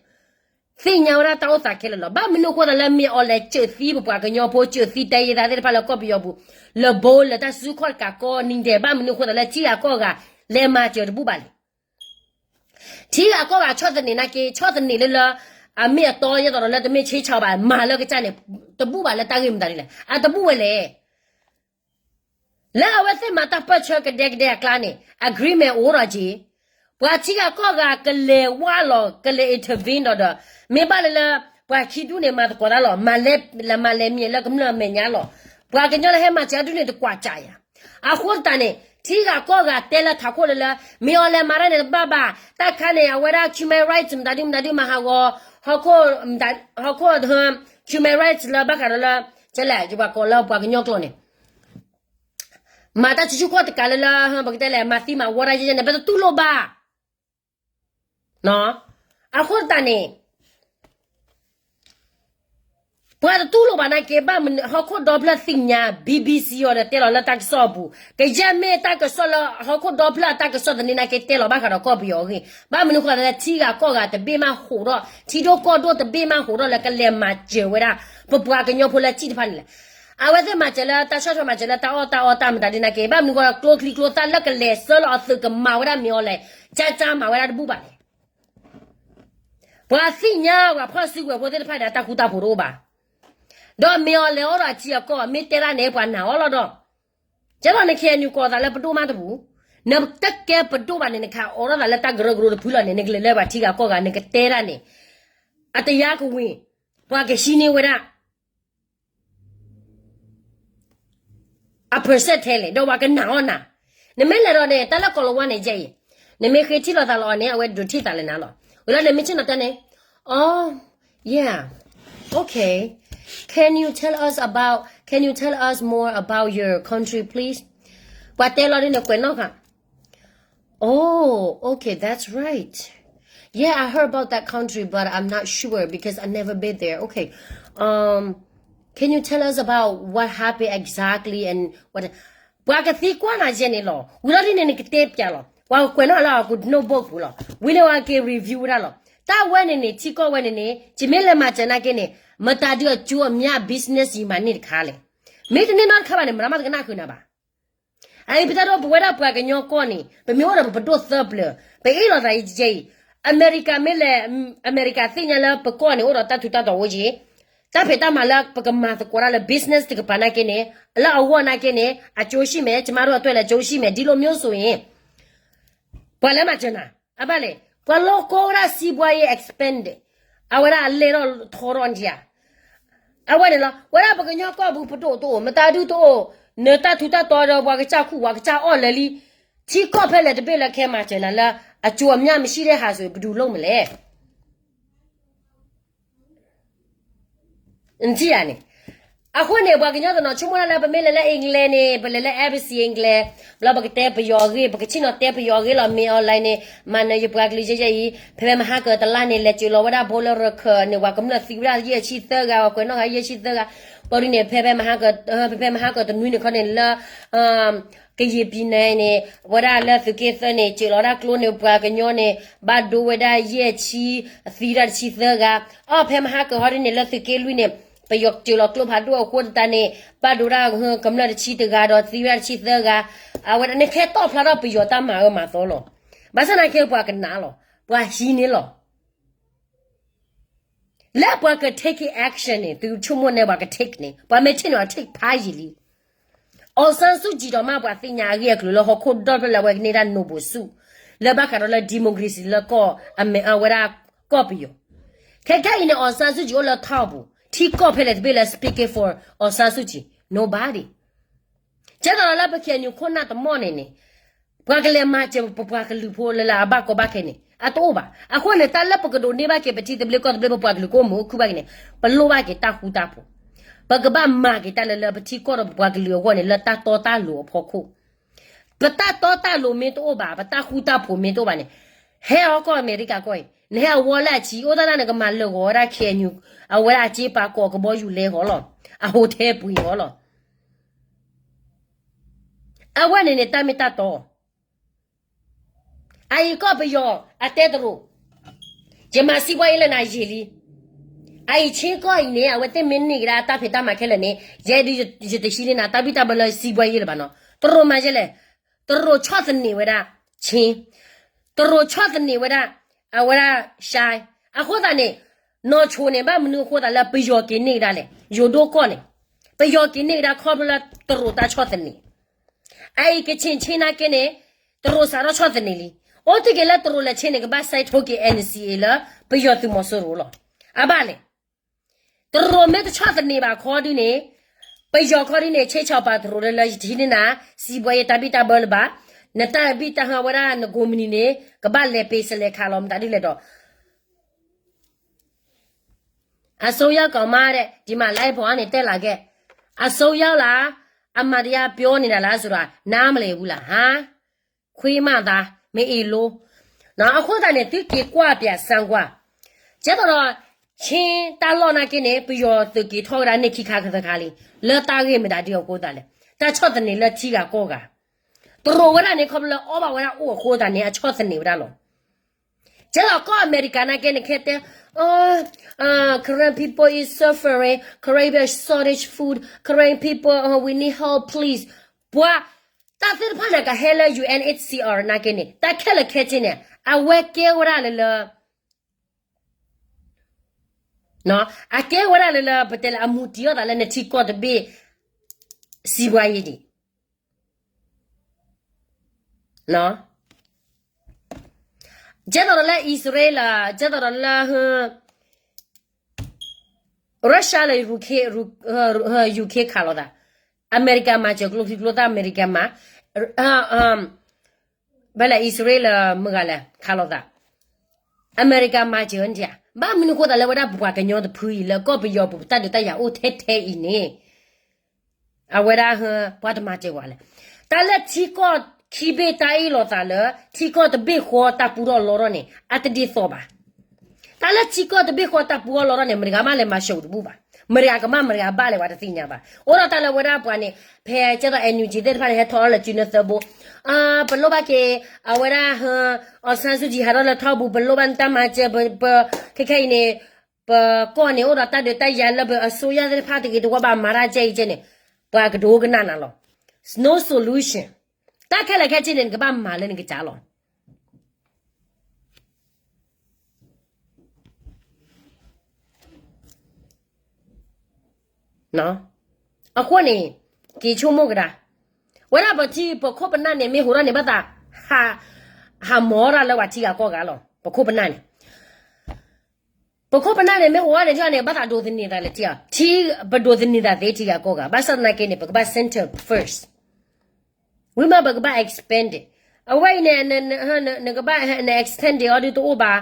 သ့ၣ်ညါဝဲဒၣ်တၢ်အိၣ်သးခဲလၢာ်လီၤ. ဘၣ်မနုၤအဃိသးလၢမ့ၢ်အီၤလဲၤစၢးသံပပှၤကညီဖိ စၢးသံတဲယဲသးသ့ၣ်တဖၣ်လၢကီၢ်ပယီၤပူၤ, လၢဘိလၢတၢ်စုခီၣ်တကးကိးနံၤဒဲး, ဘၣ်မနုၤအဃိသးလၢထံဂၤကီၢ်ဂၤလဲၤမၤစၢၤတဘူၣ်ဘၣ်လဲၣ်. ထံဂၤကီၢ်ဂၤဆီၣ်သနံးနာ်က့, ဆီၣ်သနံးလၢလၢ အမ့ၢ်အတီယဲသိးဒီးလၢတမ့ၢ်ဆ့ဆါဘၣ်, မၤလၢကစၢ်န့ၣ်, တဘူၣ်ဘၣ်လၢတၢ်ဂ့ၢ်မတၤဒ်လဲၣ်, အတဘူၣ်ဝဲလဲၣ်. လၢအဝဲသ့ၣ်မၤတၢ်ပၢၢ်ဆၢကဒဲကဒဲအကျါန့ၣ် agreement အိၣ်ဒီးက့ၤ, ပှၤထံဂၤကီၢ်ဂၤကလဲၤဝါလီၤ ကလဲၤ intervene ဒီးဒီး, မ့ၢ်ဘၣ်လၢလၢ ပှၤခံဒူၣ်န့ၣ် မၤသကိးတၢ်လီၤ, မၤလဲၤမံၤလၢကမျၢၢ်အမဲာ်ညါလီၤ. ပှၤကညီလၢဟဲမၤစၢၤအဒူၣ်န့ၣ်တကွၢ်စးယၤ, အဃိသတးန့ၣ် ထံဂၤကီၢ်ဂၤတဲလၢထးခိၣ်လၢလၢ မ့ၢ်အီၤလဲၤမၤတၢ်န့ၣ်တဘၣ်ဘၣ်, တၢ်ခါန့ၣ် အဝဲဒၣ် human rights မတၤဒုမတၤဒုမၤဟးဂီၤ, ဟီၣ်ခိၣ်, ဟီၣ်ခိၣ် human rights လၢဘၣ်ဃးဒီးလၢ, ကဲလဲၣ် ယပှၤကိးလၢပှၤကညီကျိာ်န့ၣ် မၤတၢ်စုဆူၣ်ခီၣ်တကးလၢလၢ ပကတဲလဲၣ် မၤသံမၤဝီတၢ်ယဲန့ၣ် ပတတူၢ်လိာ်ဘၣ်. အဃိသတးန့ၣ် ပှၤတတူၢ်လိာ်ဘၣ်နာ်က့ ဘၣ်မနုၤဟီၣ်ခိၣ်ဒီဖျၢၣ်သ့ၣ်ညါ BBC အီၤဒီးတဲလီၤလၢတၢ်ကစီၣ်အပူၤ, ကယဲၢ်မ့ၢ်တၢ်ကစီၣ်လၢဟီၣ်ခိၣ်ဒီဖျၢၣ်အတၢ်ကစီၣ်သန့နာ်က့ တဲလီၤဘၣ်ဃးဒီးကီၢ်ပယီၤအဂ့ၢ်, ဘၣ်မနုၤဃိသးလၢထံဂၤကီၢ်ဂၤတဘ့ၣ်မးဟးထီၣ်, ထံဒိၣ်ကီၢ်ဒိၣ်တဘ့ၣ်မးဟးထီၣ်လၢကလဲၤမၤစၢၤဝဲဒၣ် ပပှၤကညီဖိလၢစံၣ်တဖၣ်န့ၣ်လဲၣ်. အဝဲသ့ၣ်မၤစၢၤလၢတၢ်ဆီၣ်ထွဲမၤစၢၤလၢတၢ်အီၣ်တၢ်အီတၢ်မတၤဒ်နာ်က့ ဘၣ်မနုၤဃိဒီးကျိချံကျိသၣ်လၢကလဲၤဆှၢလီၤအသုးကမၤဝဲဒၣ်မ့ၢ်အီၤလဲၣ်, ကၢ်ကၢ်မၤဝဲဒၣ်တဘူၣ်ဘၣ်လဲၣ်. ပှၤသ့ၣ်ညါပှၤဖီၣ်စုကဝဲၤဖိသ့ၣ်တဖၣ်န့ၣ် အတၢ်ဃူတၢ်ဖိးတအိၣ်ဘၣ်, ဒီးမ့ၢ်အီၤလဲၤအိၣ်ဒီးအထံအကီၢ် မ့ၢ်တဲတၢ်န့ၣ် ပှၤနာ်အီၤလီၤဒီး, ကဲသိးန KNU ကိးသးလၢပဒိၣ်မးတပူၤ, နတကဲပဒိၣ်ဘၣ်န့ၣ် နခးအိးထီၣ်သးလၢတၢ်ကရၢကရိတဖုလီၤန့ၣ် နကလဲၤလၢပှၤထံဂၤကီၢ်ဂၤ နကတဲတၢ်န့ၣ် အတယါကဝံၤ, ပှၤကဟံးန့ၢ်ဝဲဒၣ် အ percent ထဲလဲၣ် ဒီးပှၤကနာ်အီၤနၤ, နမ့ၢ်လဲၤဒီးန့ၣ် တၢ်လၢကီၢ်လီၤဝါန့ၣ် ယဲအံၤ, နမ့ၢ်ဃ့ထံၣ်လိာ်သးလီၤအီၤန့ၣ် အဝဲဒိးထံၣ်သးလၢနၤလီၤ. ဝံၤလီၤနမ့ၢ်ဆ့ၣ်နီၤတဲန့ၣ်, Oh, yeah, okay. Can you tell us about, can you tell us more about your country, please? ပှၤတဲလီၤဒ်န့ၣ်ကွဲးနီၣ်ဃာ် Oh, okay, that's right. Yeah, I heard about that country, but I'm not sure because I never been there. Okay. Um, can you tell us about what happened exactly and what, ပှၤကသံကွၢ်နၤယဲန့ၣ်လီၤ. ဝံၤလီၤဒ်န့ၣ် နကတဲပျးလီၤ. ပှၤကွဲးနီၣ်လၢအက notebook ပူၤလီၤ. ဝံၤလၢပှၤက့ၤ review ဝဲဒၣ်လီၤ. တၢ်ဝဲန့ၣ်န့ၣ် ထံကီၢ်ဝဲန့ၣ်န့ၣ် ယမ့ၢ်လဲၤမၤစၢၤနာ်က့န့ၣ် မတၤဒုးအကၠိအမျၢ် business ယမၤန့ၢ်တခါလဲၣ်. မ့ၢ်တန့ၢ်နီတခါဘၣ်န့ၣ် မတၤမးတကနၣ်ဃုာ်နၤဘၣ်. အအံၤ ပတၢ်ဒီးပဝဲဒၣ်ပှၤကညီကီၢ်န့ၣ် ပမ့ၢ်အိၣ်ဒီးပပဒိၣ်သၢပျၢၤ ပအ့ၣ်လိာ်သးယဲအံၤ, အမဲရကၤမ့ၢ်လဲၤ, အမဲရကၤသ့ၣ်ညါလၢပကီၢ်န့ၣ် အိၣ်ဒီးတၢ်ထူးတၢ်တီၤအိၣ်က့ၤ, တၢ်ဖံးတၢ်မၤလၢပကမၤသကိးတၢ်လၢ business တကပၤနာ်က့န့ၣ် လၢအဂီၢ်နာ်က့န့ၣ် အကၠိဆံၣ်မဲာ်, ကမါဒိၣ်အတွဲၣ်လၢအကၠိဆံၣ်မဲာ်, ဒ်လိာ်မျိုးဆိုရင် ပှၤလၢမၤစၢၤနၤ အဘၣ်လဲၣ်, ပှၤလီၢ်ကီဝဲဒၣ် စီးပွားရေး expanded, အဝဲဒၣ်အလဲၢ်ထီၣ်ထီထီၣ်ဒံးဧါ. အဝဲန့ၣ်လီၤ. ဝဲဒၣ်ပကညီကီၢ်ပူၤ ပဒိၣ်တအိၣ်, မတၤဒုတအိၣ်, နတၢ်ထူးတၢ်တီၤဒီး ပှၤကစၢ်ခူၣ် ပှၤကစၢ်အီၣ်လၢာ်လံ. ထံကီၢ်ဖဲလဲၣ်တဘ့ၣ်လၢကဟဲမၤစၢၤနၤလၢ အကၠိအမျၢ်မ့ၢ်ဆံးဒဲးဟးစူၤ ပဒုးလိၣ်မလဲၣ်. နထံၣ်ဧါန့ၣ်, အဃိန့ၣ် ပှၤကညီတနီၤဆိကမိၣ်ဒၣ်လၢ ပမ့ၢ်လဲၤလၢ England န့ၣ် ပလဲၤလၢ embassy England ဘျီပကတဲပယီၤအဂ့ၢ်, ပကဆ့ၣ်နီၤတဲပယီၤအဂ့ၢ်လီၤ. မ့ၢ်အီၤလဲၣ်န့ၣ် မၤနၢၤယပှၤကလုာ်ယဲယဲအံၤ, ဖဲဖဲမဟါကတလါန့ၣ် လဲၤစၢၤလီၤဝဲဒၣ်ဘိလၢရခၢၣ်န့ၣ် ပှၤကမျၢၢ်သံဝဲဒၣ်ယဲၢ်ဆံသၢဂၤ, ပှၤကွဲးနီၣ်ဃာ်ယဲၢ်ဆံသၢဂၤ. ပီၤဒ်န့ၣ် ဖဲဖဲမဟါက, ဖဲဖဲမဟါကတနွံန့ၣ်ခီန့ၣ်လၢ ကယံာ်ပံၤနဲန့ၣ် ဝဲဒၣ်လၢသုးက့သၢန့ၣ် စၢၤလီၤဝဲဒၣ်ကျိန့ၣ် ပှၤကညီန့ၣ် ဘၣ်ဒိဝဲဒၣ်ယဲၢ်ဆံ, သံဝဲဒၣ်တဆံသၢဂၤ. အီ ဖဲမဟါကဟီဒ်န့ၣ် လၢသုးက့လွံၢ်န့ၣ် ပယီၤစၢၤလီၤကျိဖးဒိၣ်အဃိသတးန့ၣ် ဘၣ်ဒိဝဲဒၣ်ကမျၢၢ်တဆံတဂၤဒီးသံဝဲဒၣ်တဆံသၢဂၤ. အဝဲဒၣ်န့ၣ် ကဟဲတီၣ်ဖျါထီၣ်ပယီၤတၢ်မၤအၢမၤသီလီၤ. ဘၣ်ဆၣ်သနာ်က့ပှၤကနာ်လီၤ, ပှၤဟံးန့ၢ်လီၤ. လၢပှၤက take action န့ၣ် သုဆိကမိၣ်န့ၣ် ပှၤက take န့ၣ် ပှၤမ့ၢ် take န့ၣ် အ take ဖးယံာ်လံ. အောင်ဆန်းစုကြည်ဒီးမ့ၢ်ပှၤသ့ၣ်ညါအဂ့ၢ်အကျိၤလၢဟီၣ်ခိၣ်ဒီဖျၢၣ်လၢအဝဲကန့ၢ်ဒၣ် Nobel ဆု လၢဘၣ်ဃးဒီးလၢ democracy လၢကီၢ်အမဲ အဝဲဒၣ်ကီၢ်ပယီၤ. ခဲခဲအံၤန့ၣ် အောင်ဆန်းစုကြည် အိၣ်လၢ top ပူၤ, ထံကီၢ်ဖဲလဲၣ်တဘ့ၣ်လၢ speaking for အောင်ဆန်းစုကြည်, nobody. ကဲသိးလၢပ KNU ခိၣ်နၢ်တမီၢ်န့ၣ်န့ၣ် ပှၤကလဲၤမၤစၢၤပပှၤကလုာ်ဖိလၢလၢအဘၣ်ကီဘၣ်ခဲန့ၣ် အတအိၣ်ဘၣ်. အဃိန့ၣ် တၢ်လၢပကဒိးန့ၢ်ဘၣ်က့ၤ ပထံသဘျ့ကီၢ်သဘျ့ ပပှၤကလုာ်ကအိၣ်မုာ်အိၣ်ခုၣ်ဘၣ်က့ၤန့ၣ် ပလိၣ်ဘၣ်က့ၤတၢ်ဃူတၢ်ဖိး, ပကဘၣ်မၤက့ၤတၢ်လၢလၢပထံကီၢ်ဒီးပပှၤကလုာ်အဂီၢ်န့ၣ် လၢတၢ်တီတၢ်လိၤအဖီခိၣ်. ပတၢ်တီတၢ်လိၤမ့ၢ်တအိၣ်ဘၣ်, ပတၢ်ဃူတၢ်ဖိးမ့ၢ်တအိၣ်ဘၣ်န့ၣ်, ဟဲအီၤကီၢ်အမဲရကၤကီၢ်အံၤ, နဟဲအဝီလၢအဆံ အိၣ်သတးနကမၤလၢာ်ဂီၤဝဲဒၣ် ခ့ၣ်အဲၣ်ယူၣ် အဝဲဒၣ်အစ့ပာ်ကီၢ်ကဘီယူၤလဲဃီလီၤ, အဟိထဲပှ့ၤဃီလီၤ. အဝဲန့ၣ်န့ၣ် တၢ်မ့ၢ်တၢ်တီ အအံၤကီၢ်ပယီၤအတဲတရူး, ယမၤစံးဘှါယဲလၢနၤယံာ်လံ. အအံၤဆ့ကီၢ်အံၤန့ၣ် အဝဲသ့ၣ်မ့ၢ်န့ၢ်ကဒါတၢ်ဖံးတၢ်မၤခဲလၢာ်န့ၣ် ယဲဒုးယတဟံးန့ၢ်နၤ တၢ်ဘံၣ်တၢ်ဘၢလၢစံးဘှါယဲလၢၤဘၣ်နီၤ. တရူးမၤယဲလဲၣ်, တရူးဆီၣ်သနံးဝဲဒၣ်ဆ့, တရူးဆီၣ်သနံးဝဲဒၣ် အဝဲဒၣ်ရှါ, အဃိသတးန့ၣ် နီၢ်ဆိန့ၣ် ဘၣ်မနုၤအဃိသတးလၢပယီၤက့ၤန့ၢ်ကဒါလဲၣ်, ယိၤဒိၣ်ကီၢ်န့ၣ် ပယီၤက့ၤန့ၢ်ကဒါခီဖျိလၢတရူးတၢ်ဆီၣ်သနံး အအံၤကဆ့ၣ်ဆ့ၣ်နာ်က့န့ၣ် တရူးစးထီၣ်ဆီၣ်သနံးလံ. အိၣ်တ့ၢ်က့ၤလၢတရူးလဲၤဆ့ၣ်န့ၣ် ကဘၣ်စဲထိက့ၤ NCA လၢပယီၤသုးမီၤစိရိၤလီၤ. အဘၣ်လဲၣ်, တရူးမ့ၢ်တဆီၣ်သနံးဘၣ်ခီဒုန့ၣ်, ပယီၤခီဒုန့ၣ် ဆ့ဆီၣ်ပာ်တရူးလၢလၢယတဟံးန့ၢ်နၤ စံးဘှါယဲတၢ်ဘံၣ်တၢ်ဘၢလၢၤဘၣ်, နတၢ်ဘံၣ်တၢ်ဟၢဝဲဒၣ်နကိးမုၢ်နံၤန့ၣ် ကဘၣ်လဲၤပ့ၤစလဲၤခးလီၤမတၤဒ်လဲၣ်ဒီး အစိုးရကောင်းမတဲ့ ဒီမှာ live ပေါ်ကနေ တက်လာခဲ့. အစိုးရလား, အမှန်တရားပြောနေတာလားဆိုတာ နားမလည်ဘူးလား, ဟမ်, ခွေးမသား, မ့ၢ်အ့လိ, အဃိသတးန့ၣ် သုက့ၤကွၢ်ပၠးစမ်းကွၢ်, ကဲသိးဒီး ဆ့တၢ်လီၢ်နာ်က့န့ၣ် ပယီၤသုးက့ၤထီၣ်ဝဲဒၣ်န့ၢ်ခံခါကသခါလံ, လၢတၢ်ဂ့ၢ်မတၤဒ်အဃိသတးလဲၣ်, တၢ်ဆီၣ်သနံးလၢထံဂၤကီၢ်ဂၤ, တရူးဝဲဒၣ်န့ၣ် ခီဖျိလၢအီၣ်ဘၣ်ဝဲဒၣ်အိၣ်အဃိသတးန့ၣ် အဆီၣ်သနံးဝဲဒၣ်လီၤ. ကဲသိးကီၢ်အမဲရကၤနာ်က့န့ၣ် ခဲတဲ, အ, Karen people is suffering, Karen people shortage food, Karen people, we need help please. ပှၤ တၢ်သ့ၣ်တဖၣ်န့ၣ် ကဟဲလၢ UNHCR နာ်က့န့ၣ် တၢ်ခဲလၢာ်ခဲဆ့န့ၣ် အဝဲကဲဝဲဒၣ်လၢလၢ အကဲဝဲဒၣ်လၢလၢ ပတဲလၢအမူတံၢ်အီၣ်သးလၢနထံကီၢ်တဘ့ၣ် စံးဘှါယဲဒံး ကဲသိးဒီးလၢအံၣ်စရ့လး, ကဲသိးဒီးလၢ Russia လၢ Ukraine ခးလိာ်သး, အမဲရကၤမၤစၢၤကျိချံကျိသၣ် အမဲရကၤမၤ, ဘၣ်လဲၣ် အံၣ်စရ့လးမုၢ်ဂၤလဲၣ် ခးလိာ်သး, အမဲရကၤမၤစၢၤန့ၣ်ဧါ, ဘၣ်မနုၤအဃိသတးလၢဝဲဒၣ်ပပှၤကညီတဖုအံၤလၢကီၢ်ပယီၤပူၤ ပတၢ်ဒုးတၢ်ယၤအိၣ်ထဲထဲအံၤန့ၣ် အဝဲဒၣ် ပှၤတမၤစၢၤပှၤလဲၣ်. တၢ်လၢထံကီၢ်ခံဘ့ၣ်တၢ်အ့ၣ်လိာ်သးလၢ ထံကီၢ်တဘ့ၣ်ဃီတၢ်ပူထီၣ်လီထီၣ်န့ၣ် အတဒ်သိးဘၣ်. တၢ်လၢထံကီၢ်တဘ့ၣ်ဃီတၢ်ပူထီၣ်လီထီၣ်န့ၣ် မတဂၤမးလဲၤမၤစၢၤတဘူၣ်ဘၣ်. မတဂၤကမၣ် မတဂၤဘၣ်လဲၣ် ပှၤတသ့ၣ်ညါဘၣ်. အိၣ်ဒီးတၢ်လၢဝဲဒၣ်ပှၤန့ၣ် ဖဲကဲသိး NUG သ့ၣ်တဖၣ်န့ၣ် ဟဲထီၣ်လၢစုနၢသၢဘိ, ပလိၣ်ဘၣ်က့ၤ အဝဲဒၣ် အောင်ဆန်းစုကြည် ဟးထီၣ်လၢထီၣ်ပူၤ ပလိၣ်ဘၣ်နတၢ်မၤစၢၤ ပ ခဲခဲအံၤန့ၣ် ပကီၢ်န့ၣ် အိၣ်ဒီးတၢ်ဒုးတၢ်ယၤလၢပအစိုးရသ့ၣ်တဖၣ်တဂ့ၤတဝါဘၣ် မၤတၢ်ကဲအံၤကဲန့ၣ် ပှၤကဒိကနၣ်နၤလီၤ. No solution. တၢ်ခဲလၢာ်ခဲဆ့န့ၣ် နကဘၣ်မၤလၢနကစၢ်လီၤ. အဃိန့ၣ် က့ၤဆိကမိၣ်ကဒါ, ဝဲဒၣ်ပထံပခိၣ်ပနၢ်န့ၣ် မ့ၢ်ဟူးထီၣ်န့ၣ် ဘၣ်သး ဟးမီၤထီၣ်လၢပှၤထံဂၤကီၢ်ဂၤလီၤ. ပခိၣ်ပနၢ်န့ၣ် ပခိၣ်ပနၢ်န့ၣ် မ့ၢ်ဟူးထီၣ်န့ၣ် ထံၣ်န့ၣ် ဘၣ်သးဒိးသန့ၤသးလၢထံအီၤ, ထံပဒိးသန့ၤသးသ့ထံဂၤကီၢ်ဂၤ, ဘၣ်ဆၣ်သနာ်က့န့ၣ် ပကဘၣ် center first. ဝံၤမးပကဘၣ် expand it. အဝဲအံၤန့ၣ် နကဘၣ် န extend it အီၤဒုးတအိၣ်ဘၣ်.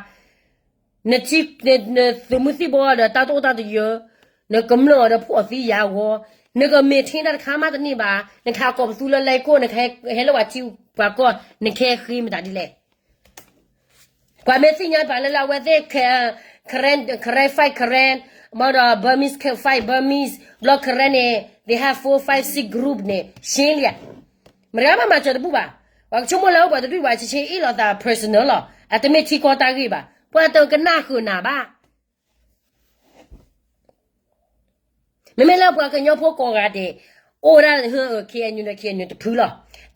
နသုးမုၢ်သံၣ်ဘိဒီးတၢ်တအိၣ်တၢ်တယၢၤ, နကမျၢၢ်အီၤဒီးဖှီၣ်သံယာ်အဂီၢ်, နက maintain တၢ်တခါမးတန့ၢ်ဘၣ်, နကဟးကိးပသူလၢလဲၤကိၣ် နကဟဲလၢပှၤထံပှၤကီၢ် နကဟဲဃ့မတၤဒ်လဲၣ်. ပှၤမ့ၢ်သ့ၣ်ညါပှၤလၢလၢအဝဲသ့ၣ် Karen, Karen fight Karen, မ့ၢ်ဒီး Burmese fight Burmese, ဘျီ Karen န့ၣ် they have four, five, six group န့ၣ် ရှင်းလံဧါ. မတၤမၤစၢၤတဘူၣ်ဘၣ်. ပှၤကဆိကမိၣ်လၢပှၤတဒူၣ်ပှၤဆံးဆံးအ့ၣ်လိာ်သး personal လီၤ. အတမ့ၢ်ထံကီၢ်တၢ်ဂ့ၢ်ဘၣ်. ပှၤတကနၣ်ဃုာ်နၤဘၣ်. မ့မ့ၢ်လၢပှၤကညီဖိကိးဂၤဒဲး အိၣ်ဝဲဒၣ် KNU ဒီး KNU တဖုလီၤ.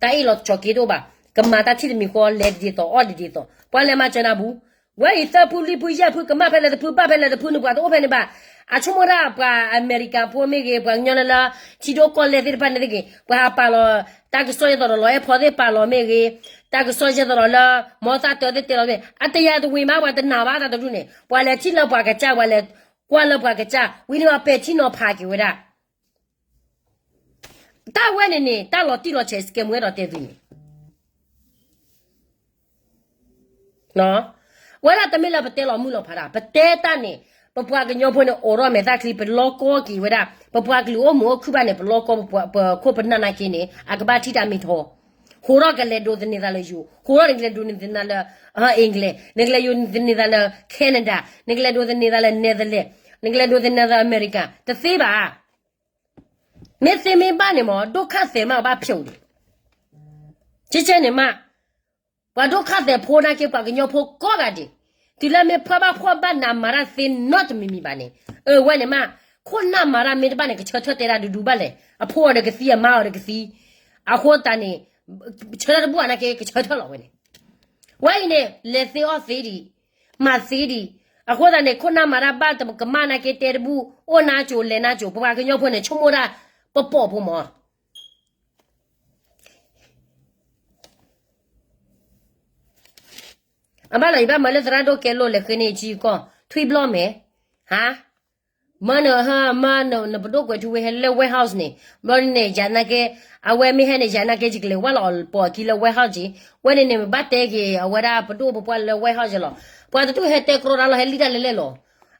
တၢ်အ့ၣ်လိာ်ကၠီၤက့ၤတအိၣ်ဘၣ်. ကမၤတၢ်ထံၣ်တမံၤဃီ လဲၤတဒ်သိး အီၣ်တဒ်သိး ပှၤလဲၤမၤစၢၤနၤဘူး. ဝဲအံၤသၢဖုလွံၢ်ဖုယဲၢ်ဖု ကမၣ်ဖဲလဲၣ်တဖု ဘၣ်ဖဲလဲၣ်တဖုန့ၣ် ပှၤတအိၣ်ဖဲန့ၣ်ဘၣ်. အဆိကမိၣ်ဒၣ်ပှၤအမဲရကၤဖိမ့ၢ်ဂ့ၤ ပှၤကညီလၢလၢ ထံဒိၣ်ကီၢ်လဲၢ်သ့ၣ်တဖၣ်န့ၣ်တဂ့ၤ ပှၤဟးပာ်လီၤ တၢ်ကစီၣ်ယဲၢ်သိးဒီးလီၤအဲၣ်ဖီသ့ၣ်ပာ်လီၤမ့ၢ်ဂ့ၤ, တၢ်ကစီၣ်ယဲၢ်သိးဒီးလၢ မီသၣ်တၢသ့ၣ်တဲလီၤမ့ၢ် အတယၤတဝံၤမး ပှၤတနာ်ဘၣ်တၢ်တဒူၣ်န့ၣ် ပှၤလဲၤထံၣ်လၢပှၤကစၢ် ပှၤလဲၤကွၢ်လၢပှၤကစၢ် ဝံၤန့ၣ် ပှၤပဲာ်ထံနီၤဖးက့ၤဝဲဒၣ် တၢ်ဝဲန့ၣ်န့ၣ် တၢ်လီၤတံၢ်လီၤဆဲးစကဲမူဝဲဒီးတဲသုန့ၣ်, ဝဲဒၣ်တမ့ၢ်လၢပတဲလီၤမုၢ်လီၤဖးတၢ် ပတဲတၢ်န့ၣ် ပပှၤကညီဖိန့ၣ် အိးထီၣ်မဲာ်သၣ်ချံ ပလီကီက့ၤဝဲဒၣ် ပပှၤကလုာ်အိၣ်မုာ်အိၣ်ခုၣ်ဘၣ်န့ၣ် ပလီကီပပှၤ ပခိၣ်ပနၢ်နာ်က့န့ၣ် အကဘၣ်ထံၣ်တၢ်မ့ၢ်ထီ ဟိးထီၣ်ကလဲၤဒိးသန့ၤသးလၢယိၤ, ဟိးထီၣ်နကလဲၤဒိးသန့ၤသးလၢ England, နကလဲၤဒိးသန့ၤသးလၢ Canada, နကလဲၤဒိးသန့ၤသးလၢ Netherlands, နကလဲၤဒိးသန့ၤသးလၢ America, တသ့ဘၣ်. မ့ၢ်သ့မ့ၢ်ဘၣ်န့ၣ်မ့ၢ် ဒိၣ်ခါသဲးမး အဘၣ်ဖျိးဒံး ကဲကဲန့ၣ်မး, ပှၤဒိၣ်ခါသဲးဖိနာ်က့ ပှၤကညီဖိကိးဂၤဒဲး, တုၤလၢမ့ၢ်ဖှီၣ်ဘၣ်ဖှီၣ်ဘၣ်နးမၤတၢ်သ့နီတမံၤမံၤဘၣ်န့ၣ်, အဝဲန့ၣ်မး, ခိၣ်နၢ်မၤတၢ်မ့ၢ်တဘၣ်န့ၣ် ကဆၢထၢၣ်တဲဒၣ်ဒူဒူဘၣ်လဲၣ်, အဖိအီၤဒီးကသံ အမါအီၤဒီးကသံ, အဃိသတးန့ၣ်, ဆၢထၢၣ်တဘူၣ်အနာ်က့ ကဆၢထၢၣ်လီၤဝဲန့ၣ်, ဝဲအံၤန့ၣ် လဲၤသ့အီၣ်သ့ဒံး, မၤသ့ဒံး, အဃိသတးန့ၣ် ခိၣ်နၢ်မၤတၢ်ဘၣ်တကမၣ်နာ်က့တဲတဘူၣ်, အိၣ်နါကိၤလဲၤနါကိၤ, ပပှၤကညီဖိန့ၣ် ဆိကမိၣ်ဒၣ် ပပိာ်ဖိမး အဘၣ်လီၤ ယဘၣ်မၤလၢသရၣ်ဒိၣ်ကဲလိာ်လဲၤဃ့န့ၢ်ထံကီၢ် ထွံၣ်ဘျီၣ်မဲာ်, ဟါ, မၢနဟါ, မၢနပဒိၣ်ကွဲးထူဝ့ဟဲလၢ White House န့ၣ်, ဘျီန့ၣ် ယၤနာ်က့, အဝဲမ့ၢ်ဟဲန့ၣ် ယၤနာ်က့ ယကလဲၤဝဲလီၤပိာ်အခံလၢ White House က့, ဝဲန့ၣ်န့ၣ် မ့ၢ်ဘၣ်တဲက့ၤ အဝဲဒၣ်ပဒိၣ်ပပှၢ်လၢ White House လီၤ, ပှၤတဒူၣ်ဟဲတဲကြီတၢ်လီၤ ဟဲလံၣ်တၢ်လဲၤလဲၣ်လီၤ,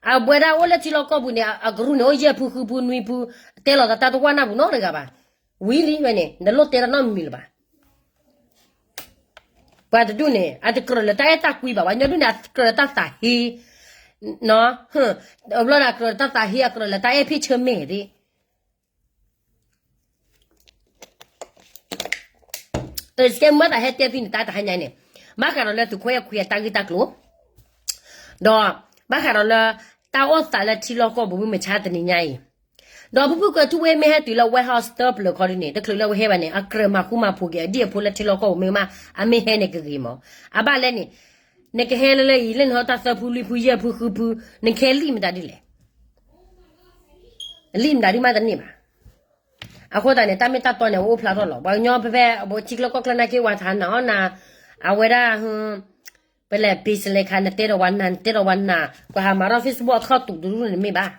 အဝဲဒၣ်အိၣ်လၢထံလီၢ်ကီၢ်ပူၤန့ၣ် အကရူၢ်န့ၣ် အိၣ်ယဲၢ်ဖုဃုဖုနွံဖု, တဲလီၤသးတၢ်တဝၢ်နၢ်ပူၤနီတဂၤဘၣ်, ဝံၤလံဝဲန့ၣ် နလိၣ်တဲတၢ်နီတမံၤလၢၤဘၣ် ပှၤတဒူၣ်န့ၣ် အတကြၢးလၢတၢ်အဲၣ်တၢ်ကွံဘၣ်, ပှၤကညီဒူၣ်န့ၣ် အကြၢးလၢတၢ်သးဟ့, ဘျီန့ၣ် အကြၢးလၢတၢ်သးဟ့ အကြၢးလၢတၢ်အဲၣ်ဖ့ၣ်ဆၢမဲာ်သ့ၣ်, တကဲမ့ၢ်သးဟဲတဲသုန့ၣ် တၢ်တဟါညါန့ၣ်, ဘၣ်ဃးဒီးလၢသုးခိၣ်အဲၣ်ခွံအတၢ်ဂ့ၢ်တၢ်ကျိၤ, ဒီး ဘၣ်ဃးဒီးလၢ တၢ်အိၣ်သးလၢထံလီၢ်ကီၢ်ပူၤမုၢ်မဆါတနံၤညါအံၤ ဒီးဖုဖုကွဲးထူဝ့မ့ၢ်ဟဲတုၤလၢ White House တၢပျၢၤခီဒုန့ၣ် တချုးလၢဝဲဟဲဘၣ်န့ၣ် အကြၢးမၤဃူမၤဖိးက့ၤအဒံၣ်အဖိလၢထံလီၢ်ကီၢ်ပူၤမ့ၢ်ကမၣ် အမ့ၢ်ဟဲန့ၣ်ကဂ့ၤမး, အဘၣ်လဲၣ်န့ၣ်, နကဟဲလၢလၢအံၤ လၢနဟဲတၢ်သၢဖုလွံၢ်ဖုယဲၢ်ဖုဃုဖု, နကဟဲလံၣ်မတၤဒ်လဲၣ်, လံၣ်မတၤဒ်မးတန့ၢ်ဘၣ်. အဃိသတးန့ၣ် တၢ်မ့ၢ်တၢ်တီန့ၣ် အအိၣ်ဖျါထီၣ်လီၤ. ပှၤကညီဖဲဖဲ ထံချၢကီၢ်ချၢနာ်က့ ဝၤထးနးအီၣ်နၤ, အဝဲဒၣ် ပလဲၤပ့ၤစလဲခါ နတဲဒီးဝဲနၤ နတဲဒီးဝဲနၤ, ပှၤဟးမၤထီၣ် Facebook အခီၣ်တူာ်တဒူၣ်န့ၣ်မ့ၢ်ဘၣ်.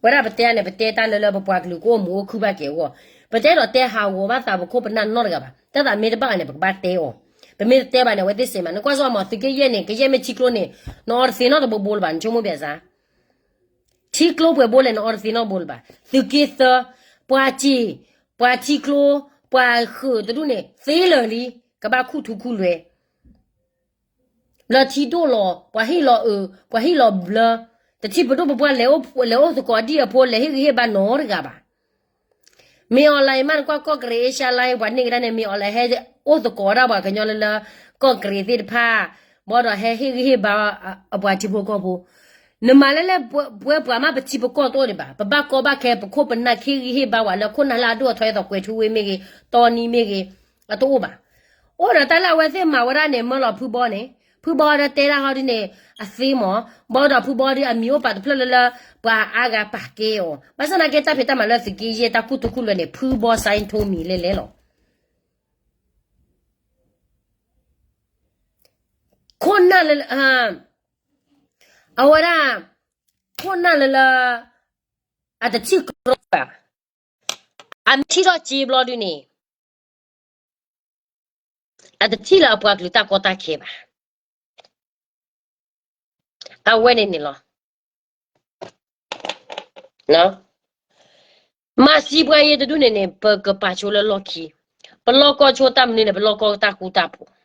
ဝဲဒၣ်ပတဲန့ၣ် ပတဲတၢ်လၢလၢပပှၤကလုာ်ကအိၣ်မုာ်အိၣ်ခုၣ်ဘၣ်က့ၤအဂီၢ်, ပတဲဒီးတဲဟးဂီၤဘၣ်သးပခိၣ်ပနၢ်နီတဂၤဘၣ်. တၢ်သးမ့ၢ်တဘၣ်န့ၣ် ပကဘၣ်တဲအီၤ, ပမ့ၢ်တတဲဘၣ်န့ၣ် အဝဲသ့ၣ်စံးမး, နကွၢ်စီမး သုးက့ယဲၢ်န့ၣ် ကယဲၢ်မ့ၢ်ထံကျိန့ၣ် နအီတသ့နီတဘိဘိလၢၤဘၣ်, နဆိကမိၣ်ဘၣ်စ့ၢ် ထံကျိပှဲၤဘိလဲၣ် နအီတသ့နီတဘိလၢၤဘၣ်. သုးက့သၢ, ပှၤစံၣ်, ပှၤထံကျိ, ပှၤဃုာ်တဒူၣ်န့ၣ် သ့လၢာ်လံ, ကဘၣ်ခူၣ်ထူခူၣ်လွဲ, ဘျၢထံဒိၣ်လီၤ, ပှၤဟ့ၣ်လီၤအုး, ပှၤဟ့ၣ်လီၤဘျၢ, တထံၣ်ပဒိၣ်ပပှၢ် လဲၤအိၣ်သကိးဒံၣ်အဖိ လဲၤဟ့ၣ်ဂံၢ်ဟ့ၣ်ဘါနီတဂၤဘၣ်. မ့ၢ်အီၤလၢအံၤမး နကွၢ်ကီၢ်ကရံၣ် အ့ရှါလါအံၤ ပှၤန့ၢ်ကဒါန့ၣ် မ့ၢ်အီၤလၢဟဲအိၣ်သကိးဒၣ်ပှၤကညီလၢလၢ ကီၢ်ကရံၣ်သ့ၣ်တဖၣ်, ဘၣ်ဒီးဟဲဟ့ၣ်ဂံၢ်ဟ့ၣ်ဘါအပှၤထံဖိကီၢ်ဖိ, နမၤလဲၣ်လဲၣ်, ပဝဲပှၤမး ပထံပကီၢ်တအိၣ်ဒံးဘၣ်, ပဘၣ်ကီဘၣ်ခဲ ပခိၣ်ပနၢ် ဟ့ၣ်ဂံၢ်ဟ့ၣ်ဘါဝဲလၢခိၣ်နၢ်လၢအဒိၣ်အထီအသိး ကွဲၤထူဝ့မ့ၢ်ဂ့ၤ, တီနံမ့ၢ်ဂ့ၤ, အတအိၣ်ဘၣ်. အိၣ်ဒီးတၢ်လၢအဝဲသ့ၣ်မၤဝဲဒၣ်န့ၣ် မၢလီၤဖုဘီန့ၣ်, ဖုဘီဒီးတဲဒၣ်ဟီဒ်န့ၣ် အသ့မး, ဘၣ်ဒီးဖုဘီဒီးအမံၤအိၣ်ပာ်တဖျၢၣ်လၢလၢ ပှၤအါဂၤပာ်ကဲအီၤ, ဘၣ်ဆၣ်သနာ်က့ တၢ်ဖံးတၢ်မၤလၢသုးက့ယဲၢ် တၢ်ခူၣ်ထူခူၣ်လွဲန့ၣ် ဖုဘီ sign ထိမံၤလဲၣ်လဲၣ်လီၤ. ခိၣ်နၢ်လၢ, အဝဲဒၣ်, ခိၣ်နၢ်လၢလၢ, အတထံၣ်ကီဘၣ်, အမ့ၢ်ထံၣ်ထီၣ်စ့ဘျီဒုန့ၣ်, အတထံၣ်လၢအပှၤကလုာ်တၢ်ကီတၢ်ခဲဘၣ်. အဝဲန့ၣ်န့ၣ်လီၤ. မၤစံးပှၤယဲၢ်တဒူၣ်န့ၣ်န့ၣ် ပကပာ်ဆိလၢလီၢ်ခံ, ပလီၢ်ကီဆိတၢ်မနုၤန့ၣ် ပလီၢ်ကီတၢ်ဃူတၢ်ဖိး ဒီး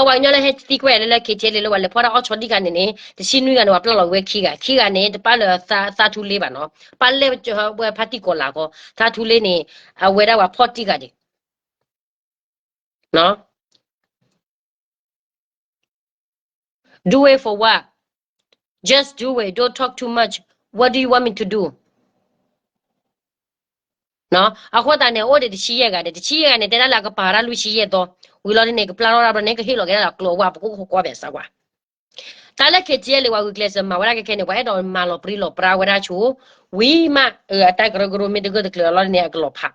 ပှၤကညီလၢဟဲသံကွၢ်လၢလၢ KTLA လၢပှၤလဲၤဖီၣ်တၢ်အီၣ်ဆီဒံၣ်ခါန့ၣ်န့ၣ် တဆံနွံဂၤန့ၣ် ပှၤပျၢ်လီၤဝဲခံဂၤ, ခံဂၤန့ၣ် တပၣ်လၢသးထူလ့ဘၣ်နီၤ, ပၣ်လဲၣ်ဝဲဖါတံၢ်ကီၤလၤကီ, သးထူလ့န့ၣ် အဝဲဒၣ်ပှၤဖီၣ်တံၢ်ဂၤဒံး Do it for what? Just do it. Don't talk too much. What do you want me to do? အဃိသတးန့ၣ် အိၣ်ဒံးတဆံယဲၢ်ဂၤဒီး တဆံယဲၢ်ဂၤန့ၣ် တဲဒၣ်လၢအကပာ်တၢ်လွံၢ်ဆံယဲၢ်သီ, ဝံၤလီၤဒ်န့ၣ် ကပျၢ်ထီၣ်တၢ်ဘျီန့ၣ် ကဟ့ၣ်လီၤက့ၤဒၣ်လၢကျိၤဝဲ ပကအိၣ်ကကွၢ်ဘၣ်စၢ်ဝဲ တၢ်လၢ KTLA လၢပှၤဂုာ်ကျဲးစၢးမၤဝဲဒၣ်ခဲခဲန့ၣ် ပှၤအဲၣ်ဒိးမၤလီၤပြံလီၤပြါဝဲဒၣ်ဆိ, ဝံၤမး အတၢ်ကရၢကရိမ့ၢ်တဂၢၢ်တကျၢၤလီၤန့ၣ် အကလီၤဖး,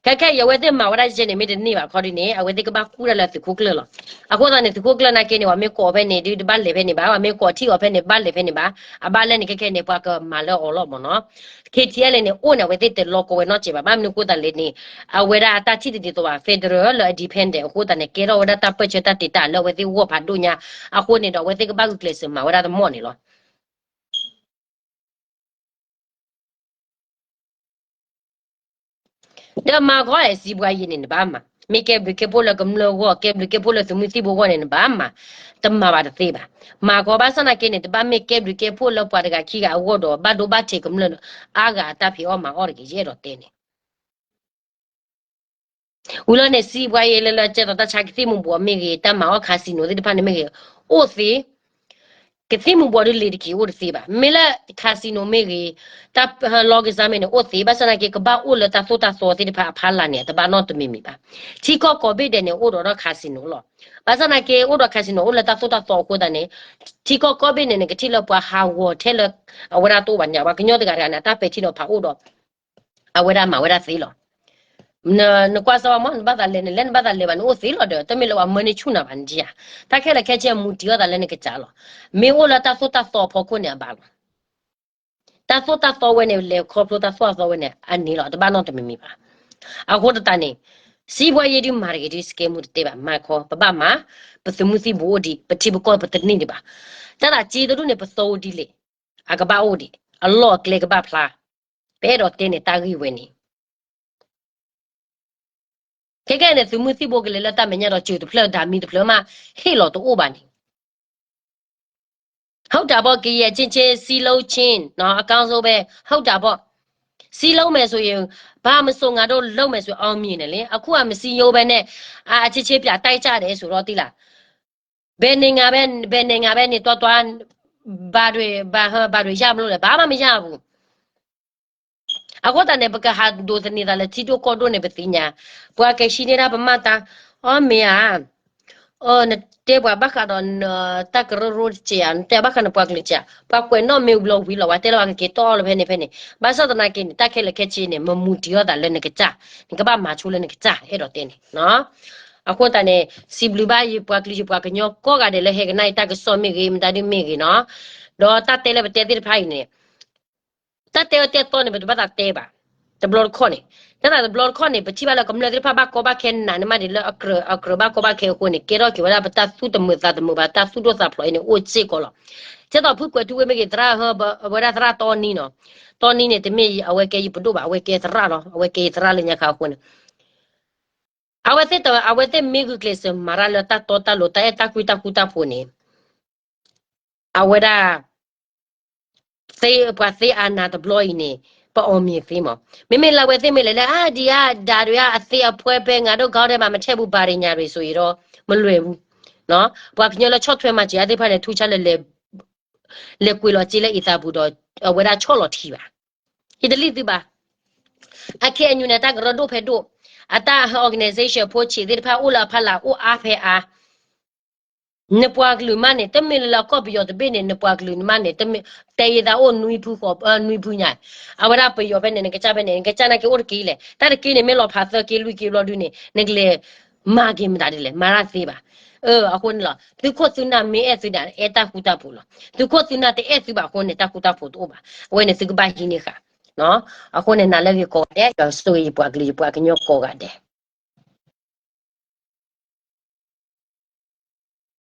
ခဲခဲအံၤ အဝဲသ့ၣ်မၤဝဲဒၣ်ယဲန့ၣ် မ့ၢ်တန့ၢ်ဘၣ်ခီဒုန့ၣ် အဝဲသ့ၣ်ကဘၣ်ဃုဒၣ်လၢသုးခိၣ်ကျၢၢ်လီၤ. အဃိသတးန့ၣ် သုးခိၣ်ကျၢၢ်နာ်က့န့ၣ် ပှၤမ့ၢ်ကိးဖဲန့ၣ်ဒုး တဘၣ်လဲၤဖဲန့ၣ်ဘၣ်, ပှၤမ့ၢ်ကိးထံၣ်အီၤဖဲန့ၣ် တဘၣ်လဲၤဖဲန့ၣ်ဘၣ်. အဘၣ်လဲၣ်န့ၣ် ခဲခဲန့ၣ် ပှၤကမၤလၢအီၤလီၤမ့ၢ်နီၤ. ခ့ထံအဲလ့ၣ်န့ၣ် အိၣ်န့ၣ် အဝဲသ့ၣ်တလီၤကီဝဲနီတစဲးဘၣ်. ဘၣ်မနုၤအဃိသတးလဲၣ်န့ၣ် အဝဲဒၣ်အတၢ်ထံၣ်တဒ်သိးဘၣ် federal လၢအ independent အဃိသတးန့ၣ် ကဲထီၣ်ဝဲဒၣ်တၢ်ပၢၢ်ဆၢတၢ်တ့တၢ်လၢအဝဲသ့ၣ်ဂီၢ်ဖးဒိၣ်ညါ. အဃိန့ၣ်ဒီး အဝဲသ့ၣ်ကဘၣ်ဂုာ်ကျဲးစၢးမၤဝဲဒၣ်တမီၢ်န့ၣ်လီၤ. ဒီးမၤကီးစံးပှၤယံၤန့ၣ် နဘၣ်မၤ, မ့ၢ်ကဲဘျုးကဲဖှိၣ်လၢကမျၢၢ်ဂီၢ် ကဲဘျုးကဲဖှိၣ်လၢသုးမုၢ်သံၣ်ဘိဂီၢ်န့ၣ် နဘၣ်မၤ, တမၤဘၣ်တသ့ဘၣ်. မၤကီးဘၣ်ဆၣ်နာ်က့န့ၣ် တဘၣ်မ့ၢ်ကဲဘျုးကဲဖှိၣ်လၢပှၤတဂၤခံဂၤအဂီၢ်ဒီး ဘၣ်ဒိဘၣ်ထံးကမျၢၢ်အါဂၤအတၢ်ဖံးအီၣ်မၤအီၣ်တဂ့ၤ ယအဲၣ်ဒိးတဲန့ၣ် ဝံၤလီၤန့ၣ် စံးပှၤယံၤလၢလၢကဲသိးတၢ်ဆါကသံၣ်မူၤဘှီးမ့ၢ်ဂ့ၤ တၢ်မၤအီၣ် casino သ့ၣ်တဖၣ်န့ၣ်မ့ၢ်ဂ့ၤ အိၣ်သ့ ကသံၣ်မူၤဘှီးဒုးလ့ၤတက့ၤအိၣ်တသ့ဘၣ်. မ့ၢ်လၢ casino မ့ၢ်ဂ့ၤ တၢ်လီကစၢ်မ့ၢ်န့ၣ် အိၣ်သ့ ဘၣ်ဆၣ်သနာ်က့ ကဘၣ်အိၣ်လၢတၢ်သိၣ်တၢ်သီသ့ၣ်တဖၣ်အဖီလာ်န့ၣ် တဘၣ်နီတမံၤမံၤဘၣ်. ထံကီၢ်ကိးဘ့ၣ်ဒဲးန့ၣ် အိၣ်ဒီးဒီး casino လီၤ. ဘၣ်ဆၣ်သနာ်က့ အိၣ်ဒီး casino အိၣ်လၢတၢ်သိၣ်တၢ်သီအဃိသတးန့ၣ် ထံကီၢ်ကိးဘ့ၣ်န့ၣ်န့ၣ် ကထံၣ်လၢပှၤဟးဂီၤထဲလၢ အဝဲဒၣ်တအိၣ်ဘၣ်န့ၣ် ပှၤကညီတဂၤတဂၤန့ၣ် အတၢ်ပဲာ်ထံနီၤဖးအိၣ်ဒီး အဝဲဒၣ်မၤဝဲဒၣ်သ့လီၤ. နကွၢ်စၢ်ဝဲမ့ၢ် နဘၣ်သးလဲၤန့ၣ် လၢနဘၣ်သးလဲၤဘၣ်န့ၣ် အိၣ်သ့လီၤဒီး တမ့ၢ်လၢပှၤမၢန့ၢ်ဆူၣ်နၤဘၣ်န့ၣ်ဧါ. တၢ်ခဲလၢာ်ခဲဆ့မူတံၤအီၣ်သးလၢနကစၢ်လီၤ. မ့ၢ်အိၣ်လၢတၢ်သိၣ်တၢ်သီအဖီခိၣ်န့ၣ်အဘၣ်လီၤ. တၢ်သိၣ်တၢ်သီဝဲန့ၣ် လဲၤခီဖျိတၢ်သိၣ်တၢ်သီဝဲန့ၣ် အန့ၣ်လီၤ တဘၣ်နီတမံၤမံၤဘၣ်. အဃိသတးန့ၣ် စံးဘှါယဲဒုးမၤတဂ့ၤဒုး စကဲမူတတဲဘၣ် မၤခီ ပဘၣ်မၤ, ပသုးမုၢ်သံၣ်ဘိအိၣ်ဒံး ပထံပကီၢ်ပတန့ၢ်ဒံးဘၣ်. တၢ်သးက့တဒူၣ်န့ၣ် ပသီအိၣ်ဒ်လဲၣ် အကဘၣ်အိၣ်ဒံး အလီၢ်အကျဲကဘၣ်ဖျါ, ပအဲၣ်ဒိးတဲန့ၣ်တၢ်ဂ့ၢ်ဝဲန့ၣ် ခဲကဲန့ၣ် သုးမုၢ်သံၣ်ဘိကလဲၤလၢတၢ်မဲာ်ညါဒီး စၢၤတဖျၢၣ်ဒၣ်မံၤတဖျၢၣ်မး ဟ့ၣ်လီၤတအိၣ်ဘၣ်န့ၣ် ဟုတ်တာပေါ့ ကရင်အချင်းချင်း စည်းလုံးခြင်းနော် အကောင်းဆုံးပဲ ဟုတ်တာပေါ့ စည်းလုံးမယ်ဆိုရင် ဘာမဆိုငါတို့လုပ်မယ်ဆိုရင် အောင်မြင်တယ်လေ အခုက မစည်းရုံးဘဲနဲ့ အချင်းချင်းပြတိုက်ကြတယ်ဆိုတော့ သိလား ဘယ်နိုင်ငံပဲ ဘယ်နိုင်ငံပဲနေသွားသွား ဘာတွေ ဘာ ဘာတွေရမလို့လဲ ဘာမှမရဘူး အဃိသတးန့ၣ် ပကဟးဒိးသန့ၤသးလၢထံဒိၣ်ကီၢ်ဒိၣ်န့ၣ် ပသ့ၣ်ညါ, ပှၤကဟံးန့ၢ်ဒၣ်ပမၤတၢ်, အီ မ့ၢ်ဧါ, အီ နတဲပှၤဘၣ်ဃးဒီး တၢ်ကရၢကရိတစဲးဧါ, နတဲဘၣ်ဃးနပှၤကလုာ်စဲးဧါ, ပှၤကွဲးနီၣ်မ့ၢ်ဘျီဝံၤလီၤ ပှၤတဲလၢပှၤကက့ၤတီၢ်အီၤလၢဖဲန့ၣ်ဖဲန့ၣ်, ဘၣ်ဆၣ်သနာ်က့န့ၣ် တၢ်ခဲလၢာ်ခဲဆ့န့ၣ် မမူတံၤအီၣ်သးလၢနကစၢ်, နကဘၣ်မၤဆိလၢနကစၢ် အဲၣ်ဒိးတဲန့ၣ် အဃိသတးန့ၣ် စံးဘျုးဘၣ်ယပှၤကလုာ်ယပှၤကညီကိးဂၤဒဲးလၢဟဲကနၣ်အံၤတၢ်ကစီၣ်မ့ၢ်ဂ့ၤ မတၤဒုမ့ၢ်ဂ့ၤနီၤ, ဒီးတၢ်တဲလၢပတဲသ့ၣ်တဖၣ်အံၤန့ၣ် တၢ်တဲအီၤတဲသီန့ၣ် ပတဘၣ်သးတဲဘၣ်, တဘျီတခီၣ်န့ၣ်, တၢ်သးတဘျီတခီၣ်န့ၣ် ပထံၣ်ဘၣ်လၢကမျၢၢ်သ့ၣ်တဖၣ်ဘၣ်ကီဘၣ်ခဲနးန့ၣ်မးဒ်လၢအကြၢးအကြၢးဘၣ်ကီဘၣ်ခဲအဃိန့ၣ် ကဲထီၣ်က့ၤဝဲဒၣ်ပတၢ်သူၣ်တမုာ်သးတမုာ်ဘၣ် တၢ်သူၣ်ဒိၣ်သးဖျိးအံၤန့ၣ် အိၣ်စ့ၢ်ကီးလီၤ. ကဲသိးဖုကွဲးထူဝ့မ့ၢ်ဂ့ၤ သရၣ်ဟၢ ဝဲဒၣ်သရၣ်တီနံနီၤ, တီနံန့ၣ် တမ့ၢ်အဝဲကဲယပဒိၣ်ဘၣ် အဝဲကဲသရၣ်လီၤ အဝဲကဲယသရၣ်လၢညါခါအဃိန့ၣ် အဝဲသ့ၣ်တ အဝဲသ့ၣ်မ့ၢ်ဂုာ်ကျဲးစၢးမၤတၢ်လၢတၢ်တီတၢ်လိၤ တၢ်အဲၣ်တၢ်ကွံတၢ်ဃူတၢ်ဖိးန့ၣ် အဝဲဒၣ် သ့ ပှၤသ့အါနးတဘျီအံၤန့ၣ် ပအီၣ်မ့ၤသ့မး. မ့မ့ၢ်လၢအဝဲသ့ၣ်မ့ၢ်လဲၤလၢ အါဒံးအါ ဒါတွေက အသ့အဖှဲပဲ ငါတို့ခေါင်းထဲမှာ မထည့်ဘူး ဘာတွေညာတွေဆိုရင်တော့ မလွယ်ဘူးနော်. ပှၤကညီလၢဆီၣ်ထွဲမၤစၢၤအသ့ၣ်တဖၣ်န့ၣ် ထူဆါလၢလဲၤ လဲၤကွံာ်လီၤစ့လၢအံသးပူၤဒီး အဝဲဒၣ်ဆီၣ်လီၤထံဘၣ်. ယတလံၣ်သုဘၣ်. အခဲအံၤန့ၣ် တၢ်ကရၢဒိၣ်ဖဲဒိၣ်, အတၢ် organization ဖိဆံးသ့ၣ်တဖၣ်အိၣ်လၢအဖီလာ်အိၣ်အါဖဲအါ နပှၤကလုာ်မးန့ၣ် တမ့ၢ်လၢလၢကီၢ်ပယီၤတဘ့ၣ်န့ၣ် နပှၤကလုာ်မးန့ၣ် တမ့ၢ် တဲယသးအိၣ်နွံဖုဃိး နွံဖုညါ, အဝဲဒၣ်ပယီၤဖဲန့ၣ် နကစၢ်ဖဲန့ၣ် နကစၢ်နာ်က့အိၣ်တက့ၢ်လဲၣ်. တၢ်တက့ၢ်န့ၣ် မ့ၢ်လီၤဖးသၢက့ၢ်လွံၢ်က့ၢ်ဘျီဒုန့ၣ် နကလဲၤမၤက့ၤမတၤဒ်လဲၣ် မၤတၢ်သ့ဘၣ်. အဃိန့ၣ်လီၤ သုးခိၣ်သုးနၢ်မ့ၢ်အဲၣ်သုန့ၣ် အဲၣ်တၢ်ဃူတၢ်ဖိးလီၤ. သုးခိၣ်သုးနၢ်တအဲၣ်သုဘၣ်အဃိန့ၣ် တၢ်ဃူတၢ်ဖိးတအိၣ်ဘၣ်. အဝဲန့ၣ်သုကဘၣ်ဟံးန့ၢ်ဃာ် အဃိန့ၣ် နၤလၢဂ့ၤကိးဂၤဒဲး ယွၤဆိၣ်ဂ့ၤယပှၤကလုာ် ယပှၤကညီကိးဂၤဒဲး